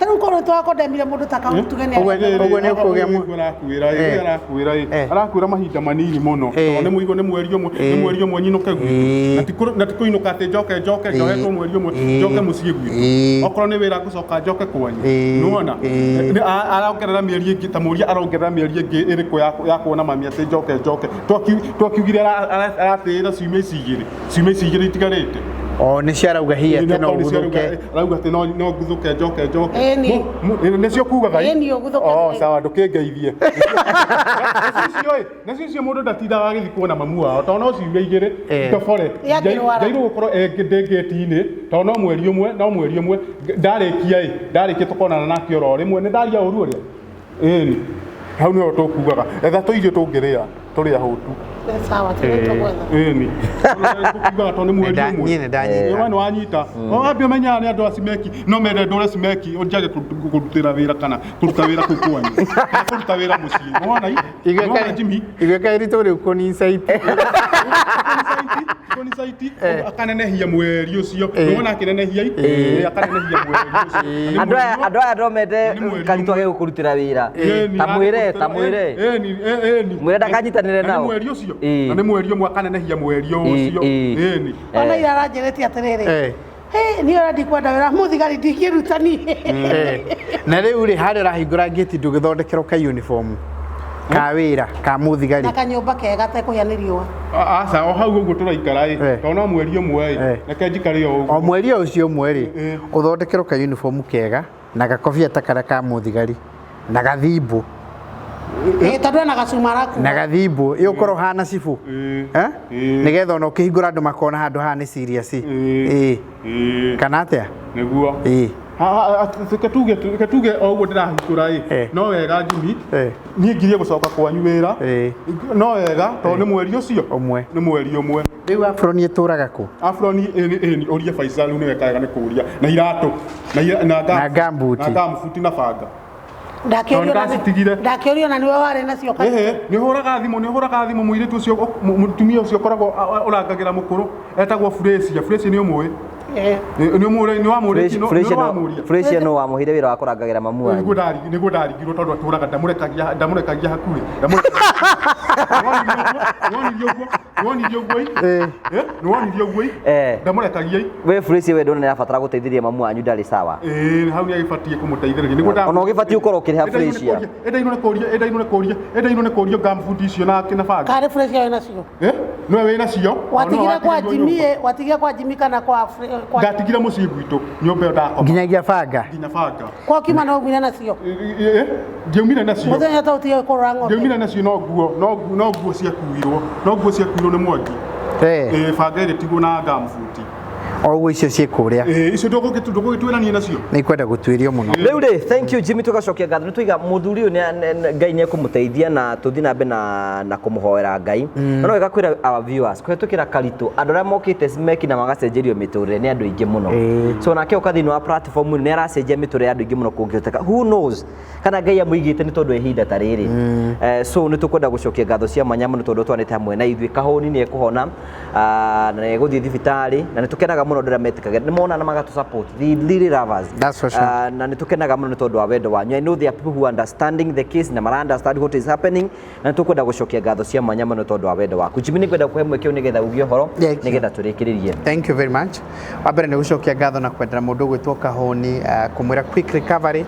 Ta rĩu korwo twakondemire mũndũ ta kau tuge nĩ Ũguo arenda. ũguo nĩ ũkũgĩa arakwĩra arakwĩra arakwĩra mahinda manini mũno Eh. tondũ nĩ mũigo nĩ mweri ũmwe nĩ mweri ũmwe nyinũke gwitũ na ti na ti kũinũka atĩ njoke njoke njohetwo mweri ũmwe njoke mũciĩ gwitũ okorwo nĩ wĩra ngũcoka njoke kwanyu nĩwona arongerera mĩeri ĩngĩ ta mũria arongerera mĩeri ĩngĩ ĩrĩkũ ya kuona mami atĩ njoke njoke twakiugire aratĩĩra ciumia ici igĩrĩ ciumia ici igĩrĩ itigarĩte O nĩ ciarauga hihi atĩ no ũguthũke. Arauga atĩ no nguthũke njoke njoke. Ĩni. Nĩcio kugaga Ĩni, ũguthũke. Oh, sawa ndũkĩngeithie. Nacio icio nacio icio mũndũ ndatindaga agĩthiĩ kuona mamu wao tondũ no ciumia igĩrĩ ndobore Ĩ angĩrwara. njairwo gũkorwo ndĩ ngĩti-inĩ tondũ no mweri ũmwe no mweri ũmwe ndarĩkia ĩ ndarĩkia tũkonana nake oro rĩmwe nĩ ndaria ũru ũrĩa ĩni hau nĩho tũkugaga etha tũirio tũngĩrĩa tũrĩ ahũtu. Nĩ sawa tũgwetha. Ĩni kugaga tondũ nĩ mweri ũmwe Niĩ nĩ ndanyita. we nĩ wanyita wambia ũmenyaga nĩ andũ a Cimeki no mende ndũre Cimeki ũnjage kũrutĩra wĩra kana kũruta wĩra kũu kwanyu kana kũruta wĩra mũciĩ nĩwona nĩwona Jimmy Igweka iritũ rĩu kũninsaiti. Konisaiti akanenehia mweri ũcio nĩwona akĩnenehia i akanenehia mweri ũcio Andũ aya andũ aya no mende Nĩ mweri Karitũ age gũkũrutĩra wĩra. Ta mwĩre ta mwĩre. Ĩni Mwĩre ndakanyitanĩre Na nĩ nao. mweri ũcio Ĩĩ. na nĩ mweri ũmwe akanenehia mweri ũcio Ĩĩ. ĩni Ona ira aranjĩrĩtie atĩrĩrĩ. Eh. Hey, niĩ ona ndikwenda wĩra mũthigari ndingĩruta niĩ. Na rĩu rĩ harĩa ũrahingũra ngĩti ndũgĩthondekerwo ka uniform ka wĩra ka mũthigari. Na kanyũmba kega tekũhĩa nĩ riũa. Aca o hau ũguo tũraikara ĩ Eh. tondũ no mweri ũmwe ĩ Eh. reke njikare o O ũguo mweri o ũcio ũmwe rĩ Eh. ũthondekerwo ka uniform kega na gakobia ta karĩa ka mũthigari na gathimbũ Ĩ tondũ ena gacuma arakua. na gathimbũ ĩ ũkorwo hana cibũ. Ĩĩ. Eh? Ĩĩ. Nĩgetha ona ũkĩhingũra andũ makona handũ haha nĩ serious. Ĩĩ. Ĩĩ. Ĩĩ. Kana atĩa? Nĩguo Ĩĩ. Reke tuge reke tuge o ũguo ndĩrahingũra ĩ Eh. no wega Jimmy Eh. niĩ ngirie gũcoka kwanyu wĩra Ĩĩ. no wega tondũ nĩ mweri ũcio Ũmwe. nĩ mweri ũmwe Rĩu Afroni ĩtũraga kũ? Afroni ĩni ĩni ũria Faisal nĩwe kaega nĩ kũria na iratũ na na Na gumboot. na gumboot na banga Ndakĩũrio Tondũ na ndacitigire. ndakĩũrio na nĩwe warĩ nacio kaingĩ. Ehe, nĩ ũhũraga thimũ nĩ ũhũraga thimũ mũirĩtu ũcio mũtumia ũcio ũkoragwo ũrangagĩra mũkũrũ etagwo Fresia Fresia nĩ ũmũĩ Eh. nĩ ũmũĩ nĩ wamũrĩtie nĩ wamũria Fresh no wamũheire wĩra wa kũrangagĩra mamu wanyu. nĩguo nĩguo ndarigirwo tondũ atũraga ndamũrekagia ndamũrekagia hakuhĩ ndamũrekagia ũguo nĩwonirie ũguo i nĩwonirie ũguo i Eh. ndamũrekagia i We Fresh we ndona nĩarabatara gũteithĩrĩria mamu wanyu ndarĩ sawa. Ĩĩ hau nĩagĩbatiĩ kũmũteithĩrĩria nĩguo Ona ũgĩbatiĩ gũkorwo ũkĩrĩha Fresh. Ĩndainwo nĩ kũria ĩndainwo nĩ kũria ĩndainwo nĩ kũrio gumboot icio na na banga Karĩ fresh wĩ nacio. Eh nĩwe wĩ nacio Watigire kwa Jimmy ĩ, watigire kwa Jimmy kana kwa kwa ndatigire mũciĩ gwitũ nyũmba ĩyo ndakoma Nginyagia banga. nginya banga kwa kiuma no ugire nacio. Ndiaumire nacio Mũthenya ta ũtige kũrora ng'ombe. ndiaumire nacio no nguo no nguo no nguo ciakuirwo no nguo ciakuirwo nĩ Mwangi Eh. ĩĩ banga ĩgĩtigwo na gumboot O ũguo icio ciĩ kũrĩa. Ĩĩ icio ndũgũgĩtwĩra niĩ nacio Nĩ ikwenda gũtuĩrio mũno. Rĩu rĩ thank you Jimmy tũgacokia ngatho nĩ twaiga mũthuri ũyũ Ngai nĩ ekũmũteithia na tũthiĩ na mbere na kũmũhoera Ngai na no wega kwĩra our viewers kũhetũkĩra Karitũ andũ arĩa mokĩte Cimeki na magacenjerio mĩtũrĩre nĩ andũ aingĩ mũno so nake ũka thĩinĩ wa platform ĩno nĩ aracenjia mĩtũrĩre ya andũ aingĩ mũno kũngĩhoteka who knows kana Ngai amũigĩte nĩ tondũ wa ihinda ta rĩrĩ so nĩ tũkwenda gũcokia ngatho cia mwanya mũno tondũ twanĩte hamwe na ithuĩ Kahũni nĩ ekũhona na nĩ egũthiĩ thibitarĩ na nĩ tũkenaga mũno andũ arĩa metĩkagia nĩ mona na magatũ support they really love us That's for sure. Na nĩ tũkenaga mũno nĩ tondũ wa wendo wanyu I know there are people who are understanding the case na mara understand what is happening na nĩ tũkwenda gũcokia ngatho cia mwanya mũno tondũ wa wendo waku Jimmy nĩ ngwenda kũhe mweke ũyũ nĩgetha uge ũhoro Thank you. nĩgetha tũrĩkĩrĩrie Thank you very much. Wa mbere nĩ gũcokia ngatho na kwendera mũndũ ũgwĩtwo Kahũni kũmwĩra quick recovery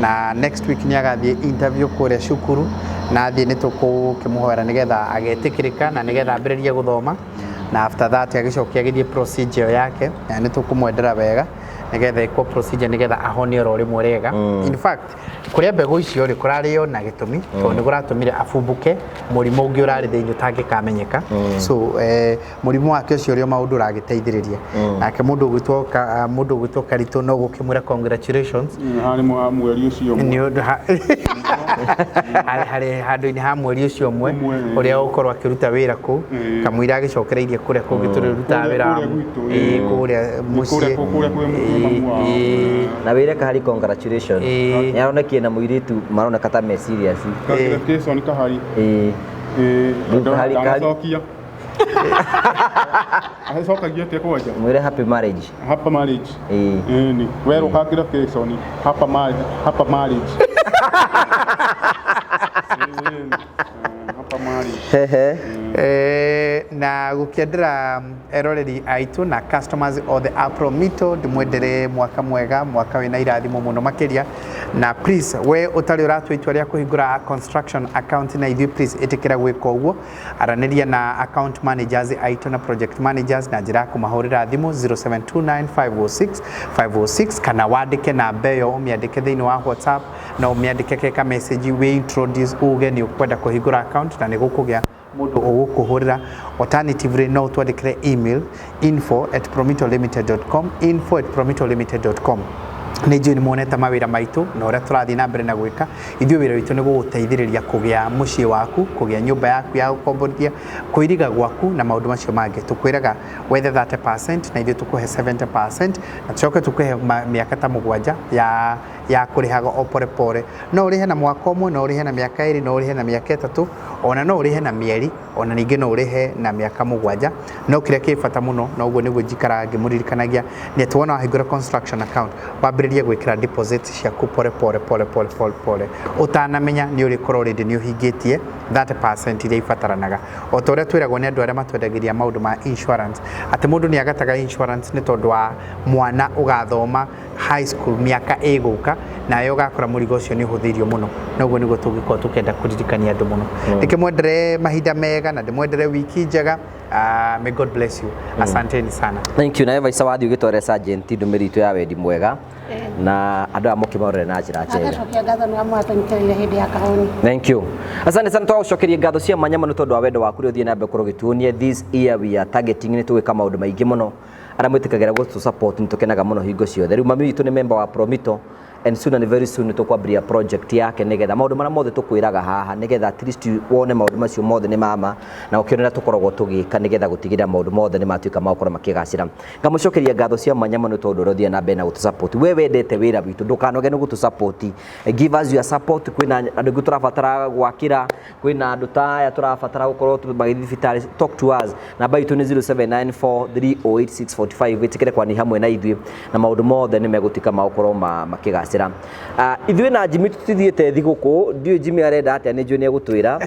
na next week nĩ agathiĩ interview kũrĩa cukuru na athiĩ nĩ tũkũkĩmũhoera nĩgetha agetĩkĩrĩka na nĩgetha ambĩrĩrie gũthoma na after that agĩcoke agĩthiĩ procedure yake na nĩ tũkũmwendera wega nĩgetha ĩkwo procedure nĩgetha ahone oro rĩmwe rĩega. In fact kũrĩa mbegũ icio rĩ kũrarĩo na gĩtũmi tondũ nĩ kũratũmire abumbũke mũrimũ ũngĩ ũrarĩ thĩinĩ ũtangĩkamenyeka so mũrimũ wake ũcio ũrĩa maũndũ ũragĩteithĩrĩria nake mũndũ ũgwĩtwo mũndũ ũgwĩtwo Karitũ no gũkĩmwĩra congratulations Harĩ mweri ũcio ũmwe. nĩ ũndũ harĩ handũ-inĩ ha mweri ũcio ũmwe Ũmwe, ĩĩ. ũrĩa ũkorwo akĩruta wĩra kũu kamũira agĩcokereirie kũrĩa kũngĩ tũrĩrutaga Kũrĩa- wĩra kũrĩa gwitũ, ĩĩ, ĩĩ. kũrĩa mũciĩ Kũrĩa kũrĩa kwĩ mamu wao. Ĩĩ. Na wĩre Kahari congratulations Ĩĩ. nĩ aronekie na mũirĩtu maroneka ta me serious Congratulations Kahari. Ĩĩ. Ĩĩ, Rĩu Kahari- ndanacokia. Acokagia atĩa kwanja? Mwĩre happy marriage. Happy marriage. Ĩĩ. Ĩni werũ congratulations, happy marriage, happy marriage. Ĩni, happy marriage. Hehe. Na gũkĩendera eroreri aitũ na customers othe a Promito, ndĩmwendere mwaka mwega, mwaka wĩna irathimo mũno makĩria. Na please, we ũtarĩ ũratua itua rĩa kũhingũra construction account na ithuĩ, please ĩtĩkĩra gwĩka ũguo. Aranĩria na account managers aitũ na project managers na njĩra ya kũmahũrĩra thimũ 0729506506, kana wandĩke namba ĩyo, ũmĩandĩke thĩinĩ wa WhatsApp na ũmĩandĩke keka message, wĩ introduce, uge nĩ ũkwenda kũhingũra account na nĩ gũkũgĩa mũndũ ũgũkũhũrĩra. Alternatively, no ũtwandĩkĩre email info@promitolimited.com, info@promitolimited.com. Nĩ njũĩ nĩ muonete mawĩra maitũ na ũrĩa tũrathiĩ na mbere na gwĩka. Ithuĩ wĩra witũ nĩ gũgũteithĩrĩria kũgĩa mũciĩ waku, kũgĩa nyũmba yaku ya gũkomborithia, kũiriga gwaku na maũndũ macio mangĩ. Tũkwĩraga wethe 30% na ithuĩ tũkũhe 70% na tũcoke tũkũhe mĩaka ta 7 ya kũrĩhaga o pore pore. No ũrĩhe na mwaka ũmwe, no ũrĩhe na mĩaka 2, no ũrĩhe na mĩaka 3, ona no ũrĩhe na mĩeri, ona ningĩ no ũrĩhe na mĩaka 7. No kĩrĩa kĩ bata mũno, na ũguo nĩguo njikaraga ngĩmũririkanagia, nĩ atĩ wona wahingũra construction account, wambĩrĩrie gwĩkĩra deposit ciaku pore pore pore pore pore pore. Ũtanamenya nĩ ũrĩkorwo already nĩ ũhingĩtie 30% iria ibataranaga. O ta ũrĩa twĩragwo nĩ andũ arĩa matwendagĩria maũndũ ma insurance, atĩ mũndũ nĩ agataga insurance nĩ tondũ wa mwana ũgathoma high school mĩaka ĩgũka, nawe ũgakora mũrigo ũcio nĩ ũhũthĩirio mũno. Na ũguo nĩguo tũngĩkorwo tũkĩenda kũririkania andũ mũno. Ndĩkĩmwendere mahinda mega na ndĩmwendere wiki njega. May God bless you. Asanteni sana. Thank you. Nawe Vaisa, wathiĩ ũgĩtware sergeant ndũmĩrĩri itũ ya wendi mwega na andũ aya mũkĩmarore na njĩra njega. Agacokia ngatho nĩ wamwatũnyitĩrĩire hĩndĩ ya kahũni. Thank you. Asante sana, twagũcokeria ngatho cia mwanya mũno tondũ wa wendo waku ũrĩa ũthiĩ na mbere gũkorwo ũgĩtuonia. This year we are targeting nĩ tũgwĩka maũndũ maingĩ mũno. Arĩa mwĩtĩkagĩra gũtũ support nĩ tũkenaga mũno hingo ciothe. Rĩu mami witũ nĩ member wa Promito, and soon and very soon nĩ tũkwambĩrĩria project yake nĩgetha maũndũ marĩa mothe tũkwĩraga haha, nĩgetha at least wone maũndũ macio mothe nĩ mama na ũkĩonera tũkoragwo tũgĩka nĩgetha gũtigĩrĩra maũndũ mothe nĩ matuĩka ma gũkorwo makĩgacĩra. Ngamũcokeria ngatho cia mwanya mũno tondũ ũrĩa ũthiĩ na mbere na gũtũ support. We wendete wĩra witũ, ndũkanoge nĩ gũtũ support. Give us your support. Kwĩna andũ aingĩ tũrabatara gwakĩra, kwĩna andũ ta aya tũrabatara gũkorwo magĩthiĩ thibitarĩ. Talk to us, namba itũ nĩ 0794308645. Wĩtĩkĩre kwani hamwe na ithuĩ na maũndũ mothe nĩ megũtuĩka ma gũkorwo makĩgacĩra. Ithuĩ na Jimmy tũtithiĩte thigũkũ, ndiũĩ Jimmy arenda atĩa, nĩ njũĩ nĩ egũtwĩra.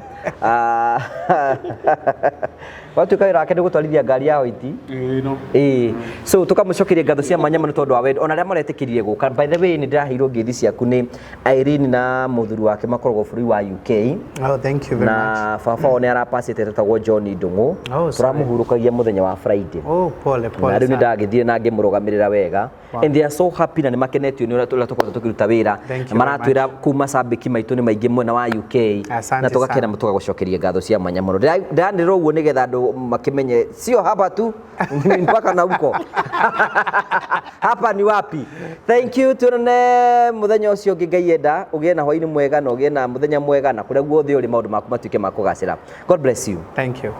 Watuĩka wĩra wake nĩ gũtwarithia ngari ya hoiti. Ĩĩ no. Ĩĩ, so tũkamũcokeria ngatho cia mwanya mũno tondũ wa wendo ona arĩa maretĩkĩrire gũka. By the way, nĩ ndĩraheirwo ngeithi ciaku nĩ Irene na mũthuri wake makoragwo bũrũri wa UK. Oh, thank you very much. Na baba wao nĩ arapacĩte, tetagwo John Ndung'u. Oh, sorry. Tũramũhurũkagia mũthenya wa Friday. Oh, pole pole Na rĩu nĩ sana. ndagĩthire na ngĩmũrũgamĩrĩra wega, and they are so happy na nĩ makenetio nĩ ũrĩa tũkoretwo tũkĩruta wĩra. Thank Na you very maratwĩra kuma cambĩki maitũ nĩ maingĩ mwena wa UK. Asante Na tũgakena sana. tũgagũcokeria ngatho cia mwanya mũno. Ndĩranĩrĩra ũguo nĩgetha andũ makĩmenye sio hapa tu, ni mpaka na huko. Hapa ni wapi? Thank you, tuonane mũthenya ũcio ũngĩ Ngai enda. Ũgĩe na hwaĩ-inĩ mwega na ũgĩe na mũthenya mwega, na kũrĩa guothe ũrĩ maũndũ maku matuĩke ma kũgacĩra. God bless you. Thank you.